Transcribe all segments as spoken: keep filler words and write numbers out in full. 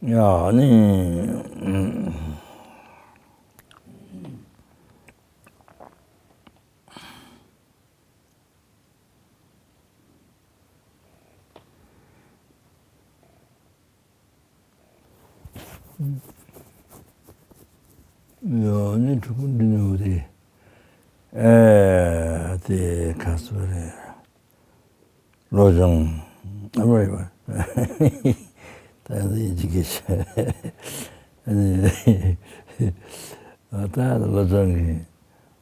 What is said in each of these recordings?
ཡ་ནི། ཨུམ། ཡ་ནི་གྲུ་གུ་འདི་ནི་འོ་དེ། ཨེ་དེ་ག་སོ་རེད། བློ་སྦྱོང་། ཨ་མ་རེད་པ། ད་ཡིན་གཅིག་གི་ཤ། ཨ་ནི། ཨ་ད་བློ་སྦྱོང་གི།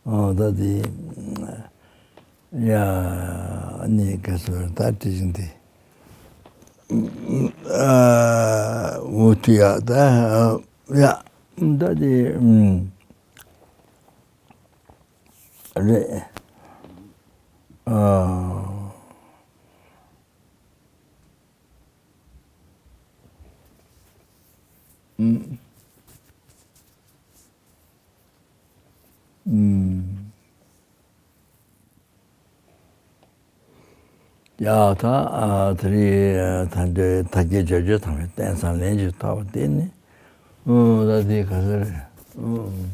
ཨོ་ད་དེ། ཡ་ནི་ག་སོ་ད་དྲི་བཞིན་དེ། ཨ་འུ་ཐུ་ཡ་ད། ཡ་ད་དེ། རེད། ཨ། ཨུམ། ཨུམ། ཡ་ད་ཨ་དེ་རིང་ད་འདོད་ད་གེ་ཇོ་ཇོ་དང་བའི་རྟེན་སང་ལན་ཅིག་ཐོག་པ་དེ་ནི། ཨུམ། ད་དེ་ག་ཟེར། ཨུམ།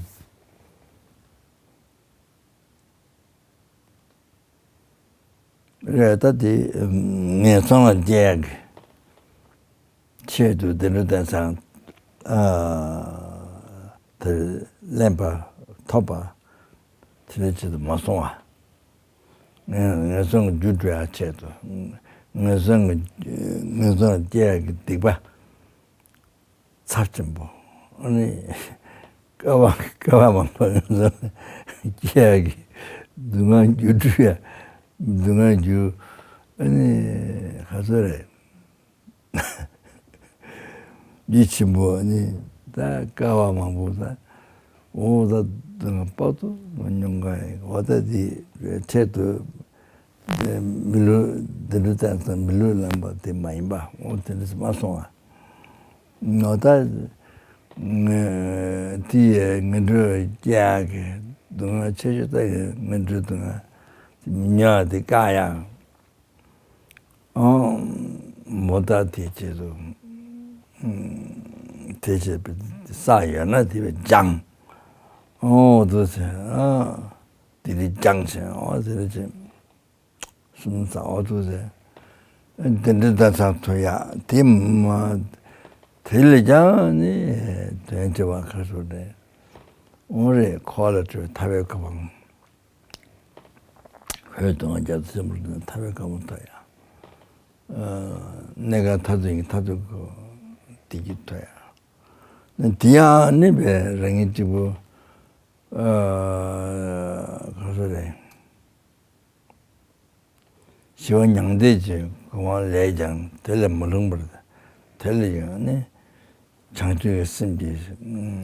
རེད། ད་དེ་ངན་སོང་ལ་སྐྱེ་ཡག་གི་ཆེད་དུ་བདེ་འགྲོ་བསྟན་སང་ཨ་དེར་གླེན་པ་ཐོབ་པ་དེ་འདྲ་ཆེད་དུ་མ་སོང་བ། ངན་ངན་སོང་གི་རྒྱུ་འགྲོ་ཡག་ཆེད་དུ། ངན་སོང་གི་ངན་སོང་ལ་སྐྱེ་ཡག་གི་སྡིག་པ་ཚབས་ཆེན་པོ། ཨ་ནི་བསྐལ་པ་བསྐལ་པ་མང་པོ་ཡོངས་སུ་སྐྱེ་ཡག་གི་སྡུག་བསྔལ་རྒྱུ་འགྲུལ་ཡ། སྡུག་བསྔལ་རྒྱུ། ཨ་ནི་ག་ཚོད་རེད། ཡིད་ཆེན་པོ་ནི་ད་བསྐལ་པ་མང་པོ་ད། འོ་ད་སྡུག་བསྔལ་དཔག་ཏུ་མི་ཉུང་བ་ཡིན། འོ་ད་དེ་འཕྲལ་དུ་མི་ལུས་འདི་འདྲ་བསྟན་སོང་། མི་ལུས་ལེན་པ་དེ་མ་ཡིན་པ། འོ་དེ་འདྲ་མ་སོང་བ། འོ་ད་ངས་དེ་ཡི་ངན་འགྲོ་སྐྱེ་ཡག་གི་སྡུག་བསྔལ་ཆེ་ཤོས་ད་ཡི་ངན་འགྲོའི་སྡུག་བསྔལ་མི་ཉག་དེ་བཀག་ཡག། ཨང་། མོ་ད་དེ་བྱེད་དུ། དེ་བྱེད་པའི་ས་ཡོད་ན་དེ་བས་ལྗང་། ཨོ་དུ་ཟེར། ཨ་དེ་རིགས་ལྗང་ཆེ། ཨོ་དེ་རིགས་ཆེ། སུམ་ཚ། ཨོ་དུ་ཟེར། དེ་འདྲ་ད་ཚང་ཐུ་ཡ་དེ་མ། དེ་ལས་ཀྱང་ནི་དོན་ཆེ་བ་ཁ་སོ་རེད། ཨོ་རེད། ཁོ་ལ་སྤྲོད་ཐ་བའི་ཁ་བ། ཁོས་དུང་བ་རྒྱ་མཚོ་ཆེན་པོར་འཐབ་པའི་སྐབས་མཐོ་ཡང་། གནས་སྐབས་མཐར་ཐུག་ཡིན། མཐར་ཐུག་གི་བདེ་སྐྱིད་མཐོ་ཡང་། དེ་ཡང་གནས་པའི་རང་ཉིད་གཅིག་པུ། ག་ཚོད་རེད། ཞི་བ་མྱང་འདས་ཀྱི་གོ་འཕང་ལས་ཀྱང་དེ་ལས་མ་ལྷུང་བར། དེ་ལས་ཀྱང་ནི་བྱང་ཆུབ་ཀྱི་སེམས་ཀྱི།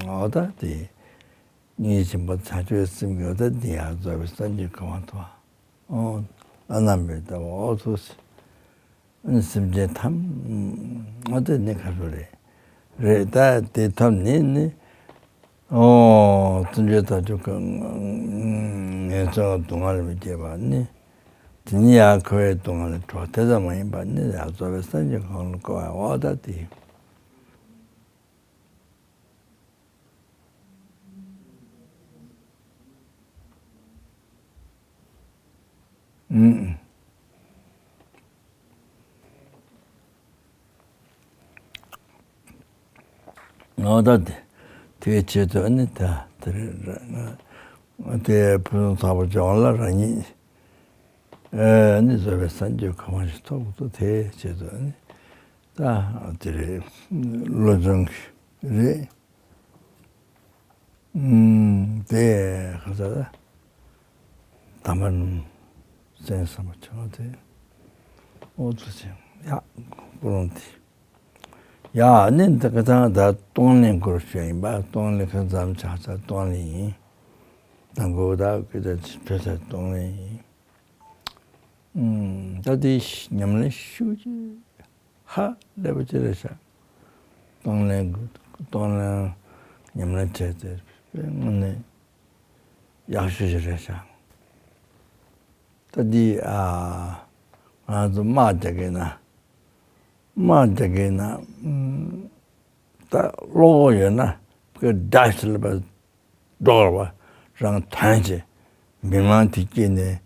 འོ་ད་དེ། སྙིང་རྗེ་ཆེན་པོ་བྱང་ཆུབ་སེམས་ཀྱི་འོ་ད་འདི་ཡང་རྫོགས་པའི་སངས་རྒྱས་གོ་འཕང་མཐོ་བ། ཨོ། ཨ་ནམ་པའི་ལྟ་བ། ཨོ་ཐུགས། སེམས་ཅན་ཐམས་ཅད་ནི་ཁ་ཕྱོགས་རེད། རེད། ད་དེ་ཐོབ་ནས་ནི། ཨོ། བརྩོན་འགྲུས་དང་ཆོས་ཀྱི་ངན་སོང་གི་སྡུག་བསྔལ་ལས་མི་སྐྱེ་བ་ནི། དེ་ནི་ཡང་འཁོར་བའི་སྡུག་བསྔལ་ལས་གྲོལ་བ་དེ་ཙམ་མ་ཡིན་པར་ནི་ཡང་རྫོགས་པའི་སངས་རྒྱས་གོ་འཕང་ལ་བཀོད་པ། ཨོ་ད་དེ། ཨུམ། ང་ད་དེ་དེའི་ཆེད་དུ་ནི་ད་དེ་རེད། དེ་ཕུན་སུམ་ཚོགས་པ་སྦྱོང་བ་ལ་རང་ཉིད་ཨེ་ནི་བཟོད་པའི་སངས་རྒྱས་གོ་འཕང་ཞིག་ཐོབ་དགོས་དེའི་ཆེད་དུ་ནི་ད་དེ་རེད། བློ་སྦྱོང་གི་རེད། ཨུམ། དེ་ག་ས་ད་མར་སེམས་བསམ་པ་བྱུང་དེ། ཨོ་ཙི་ཙི། ཡ། ཀུ་རུང་དེ། ཡ་ནི་འདི་ག་ཚང་ད་གཏོང་ལེན་སྐོར་ཞུ་ཡིན་པ། གཏོང་ལེན་ཁ་འཛམ་ཆགས་ཚ་གཏོང་ལེན་ཡིན། དང་པོ་ད་ཀི་ད་ཅི་བྲོས་ཚ་གཏོང་ལེན་ཡིན། ཨུམ། ད་དེ་ཉམས་ལེན་ཤུགས་ཀྱིས། ཧ་ལས་པ་ཅི་རེད་ཤག་གཏོང་ལེན་གཏོང་ལེན་ཉམས་ལེན་བྱས་ཏེ་དངོས་གནས་ཡག་ཤོས་ཤིག་རེད་ཤག་ད་འདི་ཨ་ང་ཚོ་དམག་རྒྱག་གི་ན་དམག་རྒྱག་གི་ན་ཨུམ། ད་བློ་ཁོག་ཡོད་ན་ཁོས་དགྲ་ཞིག་ལ་འགྲོ་བར་བ་རང་དོན་བྱེད། མི་མང་དེ་སྐྱིད་ནས་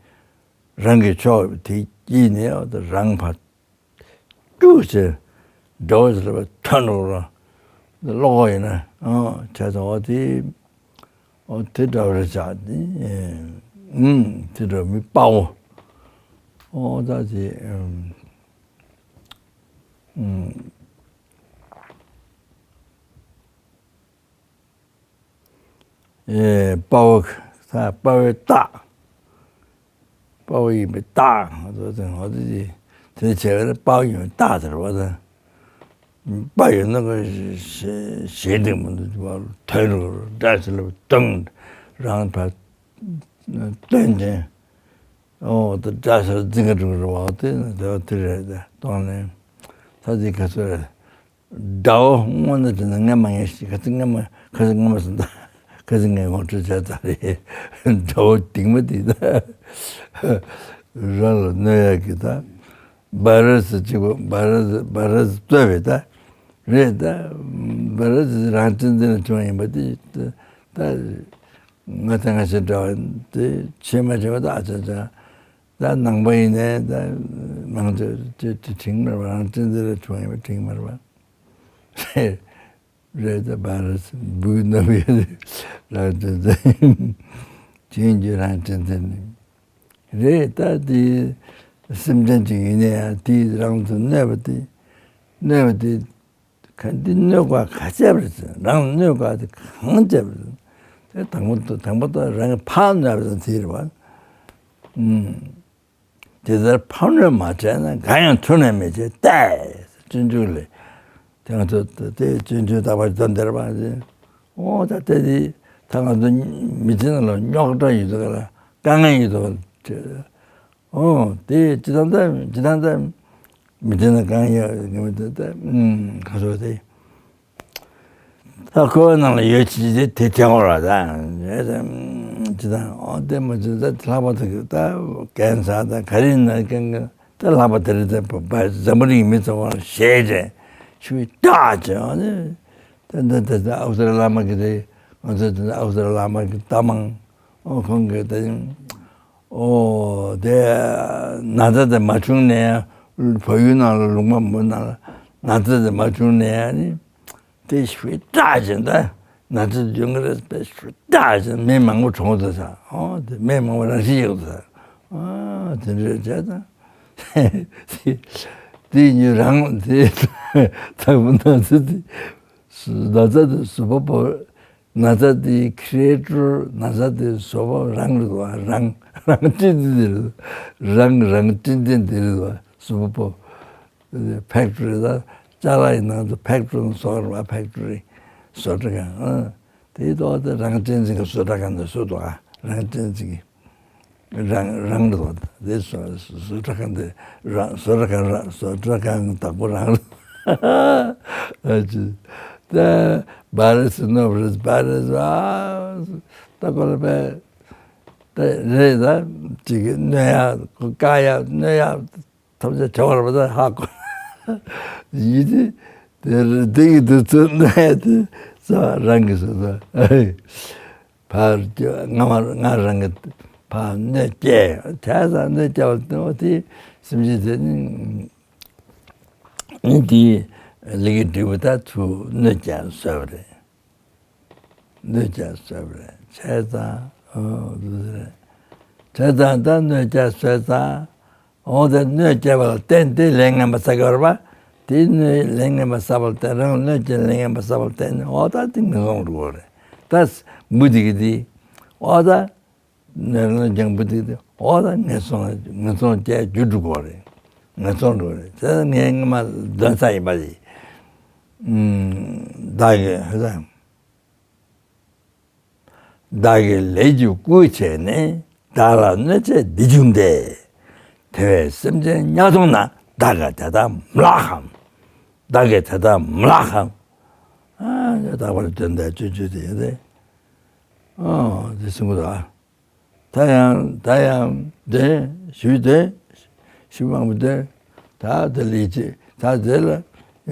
རང་གི་ཕྱོགས་དེ་སྐྱིད་ནས་རང་ཕར་སྐྱུག་བྱས་འདྲ་བོ་ཞིག་ལ་ཐོན་འགྲོ་ར། བློ་ཁོག་ཡིན་ན་ཨང་བྱས་ཙང་འོ་དེ་འོ་དེ་འདྲ་བ་རེད་ཆགས་ཏེ། ཨུམ་དེ་འདྲ་མི་དཔའ་བོ། འོ་ད་དེ་ཨུམ་ཨུམ། ཨེ་དཔའ་བོ་ས་དཔའ་བོའི་རྟགས། དཔའ་བོ་ཡིན་པའི་རྟགས་ང་ཚོ་དེ་ང་ཚོ་དེ་དེ་བྱས་པ་ན་དཔའ་བོ་ཡིན་པའི་རྟགས་དེ་རེད་བ། ད་དཔའ་ཡོད་ན་ག་ཞེ་ཞེ་འདྲེ་མ་འདུག་བ། དོན་རུ་འདྲ་ཞིག་ལ་བཏང་རང་ཕར་སྟོན་ཅན། ཨོ་ད་འདྲ་ཞིག་འཛིན་ག་འགྲོ་གི་རེད་བ། དེ་ནི་དེ་བ་དེ་རེད། དེ་གཏོང་ནས་ད་དེ་ག་ཚོད་རེད། དགྲ་བོ་དངོས་གནས་དྲན་ན་ངས་མ་ངས་ཤི་ཁ་ཚིག་ངས་མ་ཁ་ཚིག་ངས་མ་སོང་ད། ཁ་ཚིག་ངས་ངོ་སྤྲོད་བྱས་ཚར་རེད། དགྲ་བོ་སྡིག་མ་སྡིག་ད། རང་ལ་གནོད་ཡག་གི་ད། བྷ་ར་སི་གཅིག་པོ་བྷ་ར་སི་བྷ་ར་སི་གཙོས་པའི་ད། རེད་ད། བྷ་ར་སི་རང་བཙན་འཛིན་ལ་བྱུང་ཡིན་པ་དེ་ད། ང་ཚ་ང་ཞེས་འདྲ་བ་དེ་ཆེས་མ་ཆེ་བ་ད་ཨ་ཅག་ཅག་ད་ནང་པ་ཡིན་ནའི་ད་མང་ཚོད་དེ་དེ་དྲིང་མ་རེད་བ། རང་བཙན་འཛིན་ལ་བྱུང་ཡིན་པ་དྲིང་མ་རེད་བ། རེད་ད་བྷ་ར་སི་འབུ་ནམ་ཡོད་རང་བཙན་འཛིན། ཅིན་གྱི་རང་བཙན་འཛིན་རེད་ད། དེ་སེམས་ཅན་ཅིག་ཡིན་ནའི་ཡང་དེས་རང་ཚོ་གནོད་པ་དེ་གནོད་པ་དེ་ག་འདི་གནོད་པ་ག་བྱས་པ་རེད། རང་གནོད་པ་དེ་གང་བྱས་པ་རེད། དེ་དང་པོ་དང་པོ་ད་རང་གི་ཕར་གནོད་པ་དང་དེ་རེད་བ། ཨུམ། དེ་ལྟར་ཕར་གནོད་མ་བྱས་ན་གང་ཡང་ཐུབ་ནས་མི་བྱེད་ཏེ། སྤྱོད་འཇུག་ལས། དེ་ང་ཚོ་དེ་སྤྱོད་འཇུག་བརྟག་པ་དོན་དེར་བ་ཞེས། འོ་ད་དེ་དེ་ད་ང་ཚོ་མི་ཚེ་ནང་ལ་རྙོག་དྲ་ཡོད་དུས་ག་ལ་དཀའ་ངལ་ཡོད་དུས་ག་ལ། འོ་དེ་ཇི་ལྟར་ད་ཇི་ལྟར་ད་མི་ཚེ་ནང་དཀའ་ངལ་ཡོད་གི་མི་ཚེ་ད་ཁ་སོ་དེ། ད་ཁོའི་ནང་ལ་ཡོད་ཅི་ཅི་དེ་དེ་འོ་ར་ད། ཅི་ད་འོ་དེ་མ་ཅི་ད་ལྷག་པ་དེ་ད་གན་ས་ད་ག་རེ་ན་གན་གི་ད་ལྷག་པ་དེ་རེད། ད་བ་འཛམ་བུ་གླིང་མི་ཚོ་བ་ཞེས་བྱས་ཤུ་ཏག་ཅེ་འོ་ནི། ད་ད་ད་ད་ཨའུ་སི་ཏྲ་བླ་མ་གི་དེ་ང་ཚོ་ད་ཨའུ་སི་ཏྲ་བླ་མ་གི་ད་མང་འོ་ཁོང་གི་ད། ཨོ་དེ་ན་ཚ་དེ་མ་བྱུང་ནས་བལ་ཡུལ་ནང་ལ་ལུང་པ་མོ་ནང་ལ་ན་ཚ་དེ་མ་བྱུང་ནས་ནི་དེ་ཞུ་དྲག་ཅིང་ད་ན་ཚ་ཡོང་གི་རེད་པས། ཞུ་དྲག་ཅིང་མི་མང་པོ་གྲོངས་འདུག་ས། ཨོ་དེ་མི་མང་པོ་རང་ཤི་ཡོང་འདུག་ས། ཨོ་དེ་འདྲ་བྱས་ཙང་དེ་ཉིད་རང་དེ་དང་པོ་ན་ཚ་དེ་ན་ཚ་དེ་གཟུགས་པོ་བོ། ན་ཚ་དེའི་ཁེ་རེ་ཊར་ན་ཚ་དེའི་བཟོ་པ་རང་རེད་བ། རང་རང་སྤྲིན་དེ་རེད། རང་རང་སྤྲིན་དེ་དེ་རེད་བ། བཟོ་པ་ཕེག་ཊི་རི་ད་ཅ་ལག་གི་ནང་དུ་ཕེག་ཊི་རི་བཟོ་བ་ཕེག་ཊི་རི་བཟོ་གྲྭ་གང་དེའི་ཐོག་དེ་རང་སྤྲིན་ཅིག་གི་བཟོ་གྲྭ་གང་དུ་བཟོ་འདུག་ཨ། རང་སྤྲིན་ཅིག་གི་རང་རང་རེད་བ། དེ་བཟོ་བཟོ་གྲྭ་གང་དེ་རང་བཟོ་གྲྭ་གང་རང་བཟོ་གྲྭ་གང་བདག་པོ་རང་རེད། ཨ་ཅི། ད་བྷ་ར་སི་ནོ་བྷ་ར་སི་བྷ་ར་སི་ཨ་ད་ཁོ་ལ་པས་ད་རེད་ད་ཅིག་གི་གནོད་ཡག་བཀག་ཡག་གནོད་ཡག་ཐམས་ཅད་བྱ་བར་བ་ད་ཧ་གོ་ཡིན་ཏེ། དེ་རེད་དེ་གི་དུས་ཚོད་གནོད་ཡག་དེ་ས་རང་གི་སོ་སོ། ཕར་སྐྱོ་ང་མ་ང་རང་གི་ཕར་གནོད་སྐྱེལ་བྱས་ཙང་གནོད་སྐྱེལ་བ་དེ་སེམས་ཅན་དེ་ནི་ནི་དེའི་ལས་ཀྱི་འབྲས་བུ་ད་ཚུར་གནོད་སྐྱེལ་བཟོས་པ་རེད། གནོད་སྐྱེལ་བཟོས་པ་རེད་བྱས་ཙང་ཨོ་དེ་རེད། བྱས་ཙང་ད་གནོད་སྐྱེལ་བཟོས་ཙང་། འོ་དེ་གནོད་སྐྱེལ་བ་ལ་བརྟེན་ཏེ་ལས་ངན་པ་བསགས་ཀྱི་ཡོད་རེད་པ། དེའི་གནོད་ལས་ངན་པ་བསགས་པ་ལ་བརྟེན་རང་གནོད་སྐྱེལ་ལས་ངན་པ་བསགས་པ་ལ་བརྟེན་ནས་འོ་ད་དེ་ངན་སོང་འགྲོ་གི་རེད། ད་འབུ་དེ་གི་དེ་འོ་ད་གནོད་སྐྱེལ་འབུ་དེ་གི་དེ་འོ་ད་ངན་སོང་ངན་སོང་སྐྱེལ་རྒྱུ་འགྲོ་གི་རེད། ངན་སོང་འགྲོ་གི་རེད། དེ་ངས་སྔ་མ་འདོན་ས་ཡིན་པ་རེད། བདག་གིས་ཧ་ཅང་། བདག་གིས་ལས་རྒྱུ་བསྐུལ་བྱས་ནས། བདག་ལ་གནོད་བྱས་འདི་བྱུང་སྟེ། དེ་བས་སེམས་ཅན་ཉ་སྟོང་ན། བདག་གིས་དེ་ལྟར་མི་ལགས་ཁམ། བདག་གིས་དེ་ལྟར་མི་ལགས་ཁམ། ཨ་ཡ་རྟག་པར་དོན་དག་སྤྱོད་བཅོས་དེ་ཡིན་ཏེ། ཨ་དེ་གསུང་གི་འདུག་ཨ། ད་ཡང་ད་ཡང་དེ་ཞུས་ཏེ་ཞུ་མང་པོ་དེ་ད་དེ་ལས་ཅི་ད་དེ་ལ་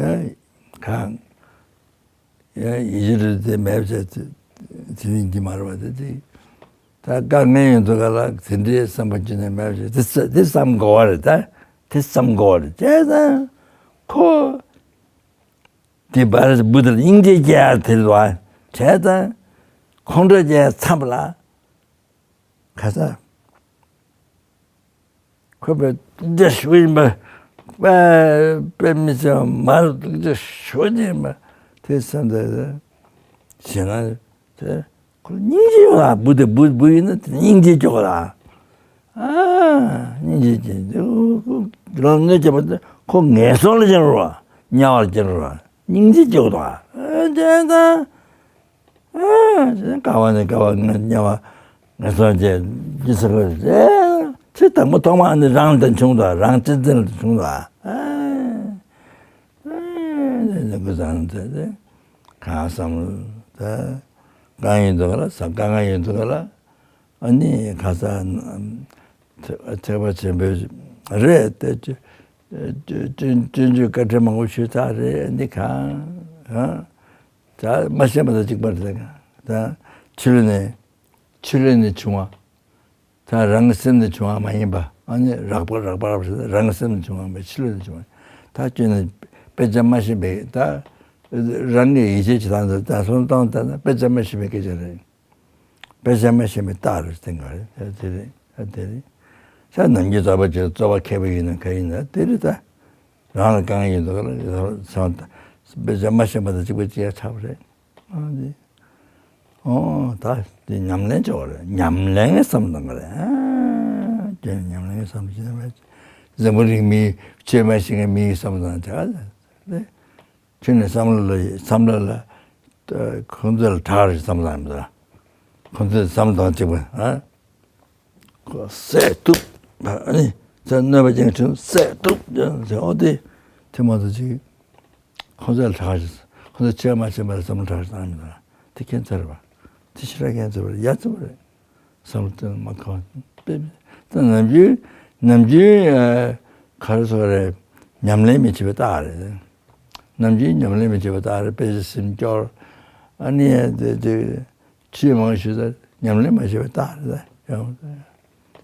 ཡང་གང་། ཡང་ཡིད་ཆེས་རེད་དེ་མེད་བྱས་དེ་དེ་ཡིན་གྱི་མ་རེད་པ། དེ་དེ་ད་དཀའ་ངལ་ཡོད་འདུག་ག་ལ། དེ་འདྲའི་བསམ་པ་ཅི་ནས་མེད་བྱས་དེ་ས་དེ་བསམ་དགོས་པ་རེད། ད་དེ་བསམ་དགོས་པ་རེད། བྱས་ཙང་ཁོ་དེ་བར་བུ་དེར་སྙིང་རྗེ་སྐྱེ་ཡ་དེ་རེད་པ། བྱས་ཙང་ཁོང་ཁྲོ་སྐྱེ་ཡ་མཚམས་ལ། ཁ་ས། ཁོ་པའི་སྡུག་ཅག་ཞུ་ཡིན་པ། པའི་པའི་མི་ཚེ་མར་སྡུག་ཅག་ཞུ་ཡིན་པ། དེ་བསམ་དེ་ཞེ་ན་དེ་ཁོ་སྙིང་རྗེ་ཡོད་ལ། བུ་དེ་བུ་བུ་ཡིན་ན་དེ་སྙིང་རྗེ་སྐྱོ་ལ། ཨ་སྙིང་རྗེ་སྐྱེ་དེ་རང་གནོད་སྐྱེལ་བ་དེ་ཁོ་ངན་སོང་ལ་སྐྱེལ་རོགས། དམྱལ་བར་སྐྱེལ་རོགས། སྙིང་རྗེ་སྐྱོ་དང་ཨ་དེ་དང་། ཨ་དཀའ་བ་ནས་དཀའ་བ་ངན་དམྱལ་བ་ངན་སོང་བཅས་ཀྱི་ཚེ་ཁོ་ཚེ་དང་པོ་ཐོག་མ་ནི་རང་དང་བྱུང་དང་རང་གཅེས་འཛིན་ལ་བྱུང་དང་ཨ་ཨ་ནི་ཀུན་བཟང་དེ་དེ་གང་བསམ་ད་གང་ཡིན་འདུག་ག་ལ། ས་དཀའ་ངལ་ཡིན་འདུག་ག་ལ། ཨ་ནི་ཁ་ས་ཐེག་པ་ཆེན་པོའི་རེད་དེ་སྤྱོད་སྤྱོད་བཀའ་དྲིན་མང་པོ་ཞུས་ཚར་རེད། ཨ་ནི་གང་གང་། ད་མ་ཤེས་པ་དང་གཅིག་པ་རེད། ད་ཕྱི་ལོགས་ནས་ཕྱི་ལོགས་ནས་བྱུང་བ། ད་རང་གི་སེམས་ནས་བྱུང་བ་མ་ཡིན་པ། ཨ་ནི་རགས་པ་རགས་པ་རགས་པ་རང་གི་སེམས་ནས་བྱུང་བ་མིན་པ་ཕྱི་ལོགས་ནས་བྱུང་བ། ད་ཁྱོད་ནི་དཔེ་ཆ་མ་ཤེས་པའི་ད་རང་གི་ཡིད་ཆེས་བྱེད་སྟངས་དེ་ད་སོང་སྟངས་ལྟར་ན་དཔེ་ཆ་མ་ཤེས་པའི་སྐད་ཆ་རེད། དཔེ་ཆ་མ་ཤེས་པའི་རྟགས་རེད། དེ་འགའ་རེད། ད་དེ་རེད། ད་དེ་རེད། ས་ནམ་རྒྱུན་རྩོད་པ་བྱེད་རྩོད་པ་མཁས་པ་ཡིན་ན་ག་ཡིན་ན་དེ་རེད་ད། རང་ལ་དཀའ་ངལ་ཡོད་འདུག་ལ་ཡོད་ཚང་དཔེ་ཆ་མ་ཤེས་པ་དང་གཅིག་པ་གཅིག་ཡ་ཆགས་པ་རེད། ཨ་འདི། ཨོ་ད་འདི་ཉམས་ལེན་བྱེད་པ་རེད། ཉམས་ལེན་བསམ་བཏང་གི་རེད། ཨ་ཁྱོད་ཉམས་ལེན་བསམ་བྱེད་ན་མེད། འཛམ་བུ་གླིང་མིའི་ཆོས་མ་ཤེས་མཁན་མིའི་བསམ་བཏང་བྱ་རེད། ཁྱོད་ནི་བསམ་བློ་ལ་བསམ་བློ་ལ་ཁོང་ཚོ་ལ་དྲག་རེད་བསམ་བཏང་མི་འདུག་ཁོང་ཚོས་བསམ་བཏང་གཅིག་པ་ཨ། ཁོ་བསད་ཐུབ། ཨ་ནི་ཚེ་གནོད་པ་ཅན་ཁྲིམས་བསད་ཐུབ་ཟེར། ཨོ་དེ་དེ་མ་གཏོགས་ཅིག་ཁོ་ཚོ་ལ་དྲག་ཞིག་ཁོ་ཚོ་ཆོས་མ་ཤེས་པར་བསམ་བློ་དྲག་ཞིག་བཏང་མི་འདུག་དེ་ཁྱད་མཚར་བ། དེ་ཕྱི་ར་ཁྱད་མཚར་བ་རེད། ཡ་མཚར་བ་རེད། བསམ་བློ་གཏོང་མ་ཁོ་དཔེ་ད་ནམ་རྒྱུན་ནམ་རྒྱུན་ག་རེ་ཟེར་རེད། ཉམས་ལེན་མི་བྱེད་པའི་རྟགས་རེད། ནམ་རྒྱུན་ཉམས་ལེན་མི་བྱེད་པའི་རྟགས་རེད། དཔེ་ཆ་སེམས་སྐྱོར། ཨ་ནི་དེ་དེ། ཆོས་མང་ཞུ་ད་ཉམས་ལེན་མ་བྱས་པའི་རྟགས་རེད། ཡང་དེ་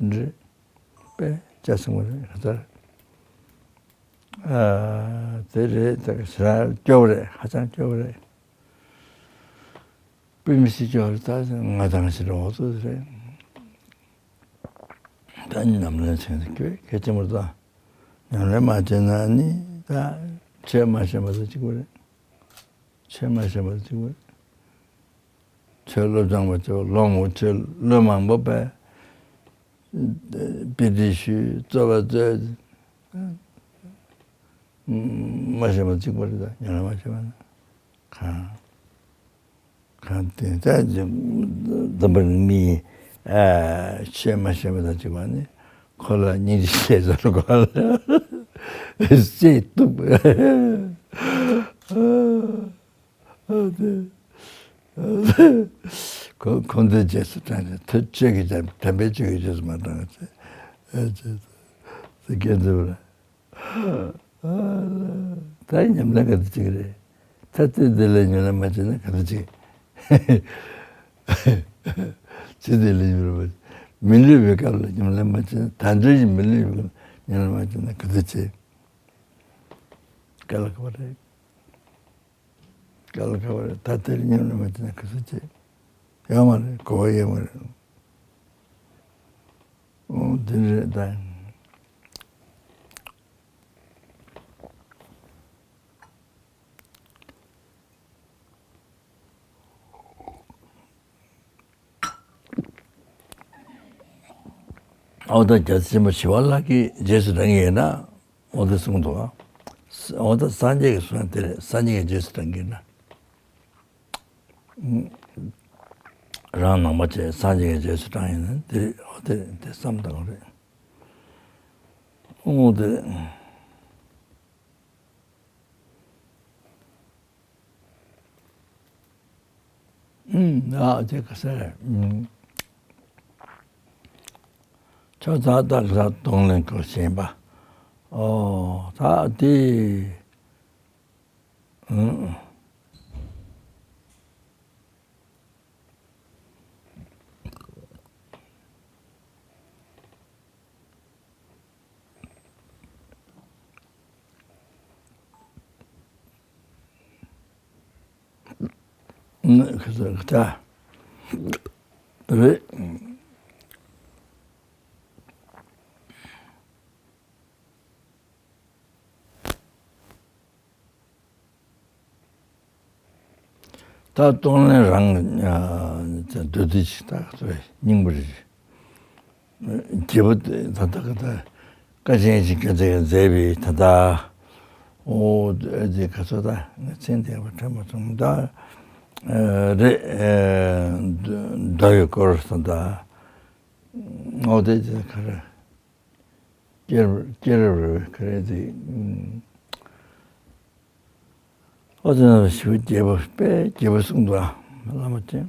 འདྲའི་དཔེ་ཆ་སྲིང་བ་རེད། ཧ་ཚར། ཨ་དེ་རེད། ད་ཞེ་དྲག་སྐྱོ་བོ་རེད། ཧ་ཅང་སྐྱོ་བོ་རེད། དཔེ་མི་སྲིད་སྐྱོ་བོ་རེད། ད་ང་དང་ཞེ་དྲག་འོ་ཚོད་རེད། ད་ཉམས་ལེན་བྱེད་ན་དགོས་གལ་ཆེན་པོ་རེད། ད་ཉམས་ལེན་མ་བྱས་ན་ནི་ད་ཆོས་མ་ཤེས་པ་དང་གཅིག་པ་རེད། ཆོས་མ་ཤེས་པ་དང་གཅིག་པ་རེད། ཆོས་སློབ་སྦྱོང་བ་ཆོས་སློབ་མོ་ཆོས་ལོ་མང་པོ་པས་དཔེ་ཁྲིད་ཞུས། རྩོད་པ་རྩོད། མ་ཤེས་པ་གཅིག་པ་རེད། ད་ཉམས་ལེན་མ་བྱས་པ་ན་གང་གང་དེ་ད་འཛམ་བུ་གླིང་མི་ཆོས་མ་ཤེས་པ་དང་གཅིག་པ་ནི་ཁོ་ལ་སྙིང་རྗེ་སྐྱེ་ཚོར་གོ་ལ་བསད་ཐུབ། ཁོ་ཁོང་ཚོའི་རྗེས་སུ་འབྲངས་ཏེ་ཐུགས་ཆོས་ཀྱི་དམ་པའི་ཆོས་ཀྱི་རྗེས་སུ་མ་འབྲངས་ཏེ་ཨེ་ཅེ་ཟེར་མཁན་འདུག་ར། ད་ཉམས་ལེན་ག་དུས་བྱེད་ཀྱི་རེད། ད་ཚེ་འདི་ལ་ཉམས་ལེན་མ་བྱས་ན་ག་དུས་བྱེད། ཚེ་འདི་ལ་ཉམས་ལེན་མ་བྱས། མི་ལུས་པའི་སྐབས་ལ་ཉམས་ལེན་མ་བྱས་ན། ད་འདྲ་ཞིག་མི་ལུས་པའི་སྐབས་ལ་ཉམས་ལེན་མ་བྱས་ན་ག་དུས་བྱེད། ག་ལ་ག་བ་རེད། ག་ལ་ག་བ་རེད། ད་དེར་ཉམས་ལེན་མ་བྱས་ན་ག་ཚོད་བྱེད། ཡོད་མ་རེད། གོ་བ་ཡོད་མ་རེད། འོ་དེ་རེད་ད། འོ་ད་རྒྱལ་སྲས་ཆེན་པོ་ཞི་བ་ལྷ་གི་རྗེས་སུ་འབྲང་གི་ཡོད་ན། འོ་དེ་གསུངས་འདུག་ཨ། འོ་ད་སངས་རྒྱས་ཀྱི་གསུང་དེ་རེད། སངས་རྒྱས་ཀྱི་རྗེས་སུ་འབྲང་གི་ཡོད་ན། རང་ནང་པ་བྱས་སངས་རྒྱས་ཀྱི་རྗེས་སུ་འབྲང་ཡོད་ན་དེ་རེད། འོ་དེ་རེད། དེ་བསམ་བཏང་རེད། འོ་དེ་རེད། ཨུམ། ཨ་ཅེ་ཁ་སེ། ཨུམ། ཆོས་ཚ་དག་ས་གདོང་ལེན་སྐོར་ཞེན་པ། ཨོ་ད་དེ། ཨུམ། ཁ་ས་ཁ་ཐ་རེད། ད་གཏོང་ལེན་རང་ཨ་འདོད་བདེ་ཞིག་ད་ག་ཚོད་སྙིང་པོ་རེད། རྒྱལ་པོ་དེ་ད་ལྟ་ག་ད་བཀའ་ཆེན་ཞིག་སྐྱོན་ཚེ་མཛད་པའི་ད་ལྟ་ཨོ་དེ་ག་ཚོད་ད་ངས་མཚན་དེ་བ་དྲན་མ་སོང་ད། རེད། མདོ་ཡི་སྐོར་ད་ལྟ་ཨོ་དེ་དེ་ག་རེ། སྐྱེར་སྐྱེར་རེ་ག་རེ་དེ། ཨོ་དེ་ན་ཞུ་རྒྱལ་པོ་དཔེ་རྒྱལ་པོ་གསུངས་འདུག་ཨ། བླ་མ་ཅན།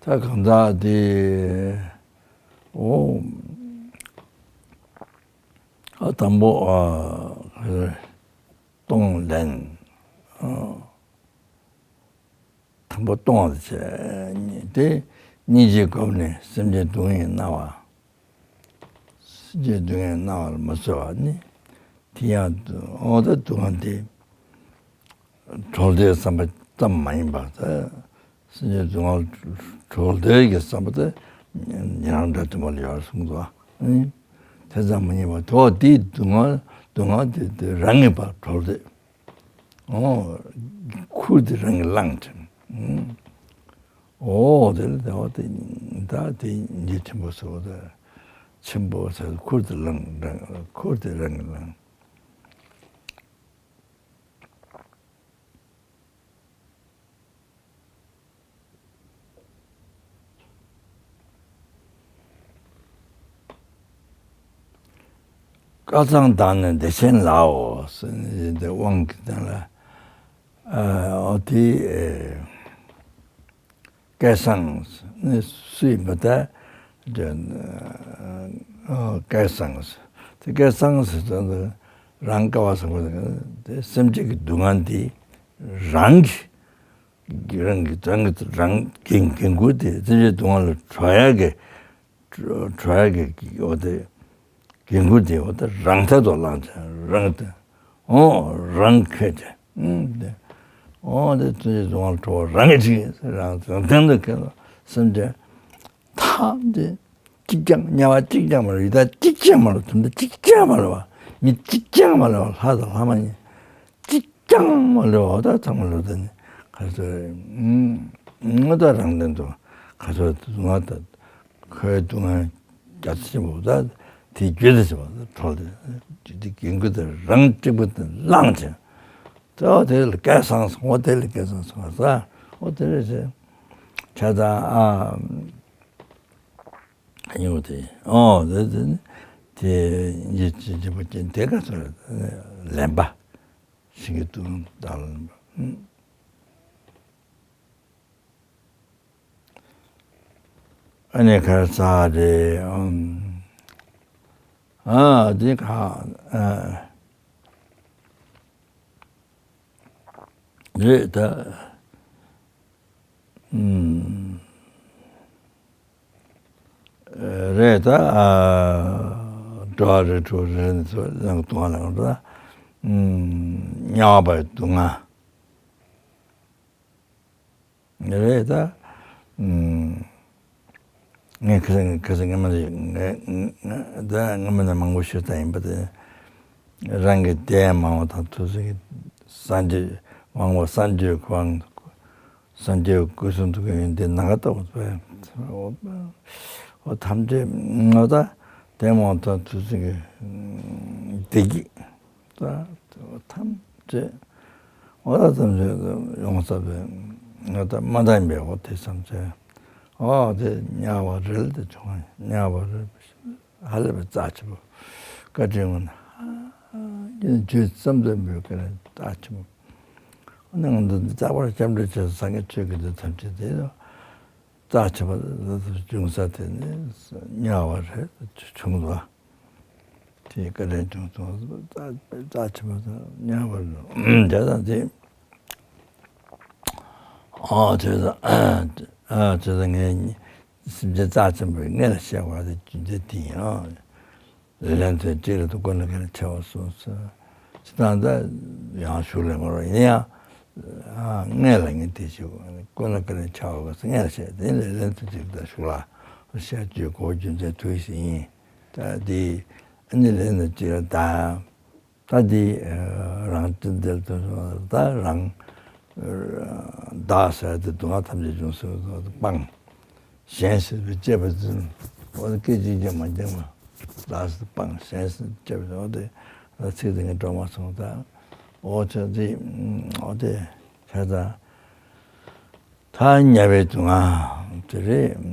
ད་གང་ཟག་དེ་ཨོ་ཨ་དང་པོ་ཨ་ག་རེ་གཏོང་ལེན་ཨ། དང་པོ་གཏོང་བ་བྱས་ཏེ་སྙིང་རྗེ་བསྒོམས་ནས་སེམས་ཅན་སྡུག་བསྔལ་སྣང་བ། སེམས་ཅན་སྡུག་བསྔལ་སྣང་བ་ལ་མ་བཟོད་པ་ནི། དེ་ཡང་འོ་ད་སྡུག་བསྔལ་དེ་གྲོལ་འདོད་བསམ་པ་ཙམ་མ་ཡིན་པར་ད་སེམས་ཅན་སྡུག་བསྔལ་གྲོལ་འདོད་ཀྱི་བསམ་པ་དེ་ཉན་རང་འདྲ་དུ་མ་ལ་ཡོད་གསུངས་སོ། དེ་ཙམ་མ་ཡིན་པར་དེ་འོ་དེའི་སྡུག་བསྔལ་སྡུག་བསྔལ་དེ་དེ་རང་ངེས་པར་གྲོལ་འདོད། ཨོ། ཁུར་དེ་རང་གིས་བླངས་ཀྱང་། ཨོ་དེ་ལ་དེ་བ་དེ་ད་དེ་ཉིད་ཆེན་པོ་ཟེར་བ་དེ། ཆེན་པོ་ཟེར་ཁུར་དེ་བླངས་རང་ཁུར་དེ་རང་གིས་བླངས། བཀའ་ཚང་བདག་ནི་བདེ་ཆེན་ལའོ་ཟེར་ནས་དབང་གི་སྟེང་ལ་ཨ་ཨོ་དེ་ཨེ་སྐལ་བཟང་ནི་སུ་ཡིན་པ་ད་ཨོ་སྐལ་བཟང་དེ་སྐལ་བཟང་ཟེར་ཙང་རང་སྐལ་བ་བཟང་པོ་དེ་སེམས་ཅན་གྱི་སྡུག་བསྔལ་འདི་རང་གི་རང་གི་རང་གི་རང་འགན་འགན་ཁུར་དེ་སེམས་ཅན་སྡུག་བསྔལ་ལ་གྲོལ་ཡག་གི་གྲོལ་ཡག་གི་འོ་དེ་འགན་ཁུར་དེ་འོ་དེ་རང་ཐད་དུ་བླངས་བྱས་རང་དེ་འོ་རང་ཁད་བྱས་དེ་འོ་དེ་སེམས་ཅན་སྡུག་བསྔལ་གྲོལ་བ་རང་གིས་བྱེད་ཀྱི་རང་རང་དོན་དུ་ཁེལ་ལ་སེམས་ཅན་ཐམས་ཅད་གཅིག་ཀྱང་དམྱལ་བ་གཅིག་ཀྱང་མ་རེད། ཡི་དྭགས་གཅིག་ཀྱང་མ་རེད། དུད་འགྲོ་གཅིག་ཀྱང་མ་རེད་བ། མི་གཅིག་ཀྱང་མ་རེད་བ། ལྷ་དང་ལྷ་མ་ཡིན་གཅིག་ཀྱང་མ་ལུས་པ་ད་ཚང་མ་ལུས་ད་ནི་ག་ཚོད་ངོ་ད་རང་དོན་དུ་ག་ཚོད་ང་ད་ཁོའི་སྡུག་བསྔལ་རྒྱ་ཆེན་པོ་ད་དེ་རྒྱུད་དུ་ཆེ་བ་ད་གྲོལ་ཏེ་དེ་རྒྱུན་ཀུན་ཏུ་རང་གཅིག་པུ་དུ་བླངས་ཀྱང་ད་དེ་ལ་སྐལ་བཟང་སོང་བ་དེ་ལ་སྐལ་བཟང་སོང་བ་ས་འོ་དེ་རེད་ཟེར་ཆ་ཚང་ཨ། ཡོད་དེ། ཨོ་དེ་དེ་ནི་དེ་ཡིད་ཀྱི་སྐྱིད་པོ་ཅན་དེ་ག་ཚོད་ལེན་པ་ཞིག་གི་དུས་དང་ལེན་པ། ཨ་ནི་ཁར་ས་རེ་ཨམ་ཨ་དེ་ཁ་ཨ་རེད་ད། ཨམ། རེད་ད། ཨ། འགྲོ་བ་རིགས་དྲུག་རེ་རེ་ནས་ཚུར་ལེན་གཏོང་བ་ལེན་རེད་ད། ཨམ། དམྱལ་བ་པའི་སྡུག་བསྔལ། རེད་ད། ཨམ། ངས་ཁ་སང་ཁ་སང་སྔ་མ་ནས་ངས་ངས་ད་སྔ་མ་ནས་མང་པོ་ཞུས་ཚར་ཡིན་པ་དེ། རང་གི་ལྟས་མང་བ་དང་ཐུགས་སྲས་ཀྱི་སངས་རྒྱས་མང་བ་སངས་རྒྱས་ཁོ་རང་སངས་རྒྱས་སྐུ་གསུང་ཐུགས་ཀྱི་ཡོན་ཏན་ནམ་མཁའ་ལྟ་བུ་ཐོབ་ཡང་འོ་ཐམས་ཅད་ངོ་ད་ལྟད་མོ་དང་ཐུགས་སྲས་ཀྱི་བདེ་སྐྱིད་ད་ཐམས་ཅད་འོ་ད་ཐམས་ཅད་ཡོང་ས་པའི་ངོ་ད་མ་འདང་པའི་འོ་དེ་ཐམས་ཅད་འོ་དེ་དམྱལ་བ་རེད་དེ་བྱུང་བ་དམྱལ་བ་རེད། ཧ་ལས་པའི་རྩ་ཆེན་པོ། བཀའ་དྲིན་ངོ་ན། ཨ་ཡིན་ཇུས་ཙམ་ཙམ་པོའི་བཀའ་དྲིན་རྩ་ཆེན་པོ། ཨ་ནི་ང་འདི་འདི་རྩ་བར་སྐྱབས་འགྲོ་བྱས་སངས་རྒྱས་ཆོས་ཀྱི་འདི་ཐམས་ཅད་དེ་རྩ་ཆེན་པོ་འབྱུང་ས་དེ་ནི་དམྱལ་བ་རེད་བྱུང་ལ། དེའི་བཀའ་དྲིན་བྱུང་སོང་རྩ་རྩ་ཆེན་པོ་དང་དམྱལ་བ་རེད་དེ་དང་དེ། ཨ་བྱས་ཙང་ཨ་བྱས་ཙང་ངས་སེམས་ཅན་རྩ་ཆེན་པོའི་མངལ་ལ་གཤེགས་པ་དེ་རྒྱུ་འབྲས་དེ་ཡིན་ཨ། ལེ་ལན་དེ་གཅིག་ལ་དུ་ཀུན་ལ་གལ་ཆེ་བ་གསུངས་སོ། སྤྱི་བཏང་ད་ཡང་ཞུགས་ལེན་དགོས་རེད་ཡིན་ཡང་ ཨ་ངས་ལ་ངས་དེ་ཞིག་ཀུན་ལ་ཀ་ནས་ཆགས་པ་ངས་ལ་བཤད་དེ་ལས་ལན་དུ་ཅིག་ད་ཞུགས་ལ་ཤ་བཅོས་གོ་རྒྱུ་མཚན་དུ་ཞིག་ཡིན། ད་དེ་ཨ་ནི་ལན་དུ་ཅིག་ད་ད་དེ་རང་བཙན་དེ་ད་རང་བདག་ཟེར་དེ་སྡུག་བསྔལ་ཐམས་ཅད་འབྱུང་སྲིད་པ་སྤང་། གཞན་སྲིད་པའི་གཅེས་པར་འཛིན། འོ་དེ་སྐད་ཅིག་ཀྱང་མ་འགྱངས་པར་བདག་སྲིད་སྤང་། གཞན་སྲིད་གཅེས་པར་འཛིན། འོ་དེ་ཚིག་དེ་ངས་སྒྲོག་མ་སོང་ད། འོ་ཚེ་འདི་འོ་དེ་བྱས་ཙང་ད་དམྱལ་བའི་སྡུག་བསྔལ་དེ་རེད།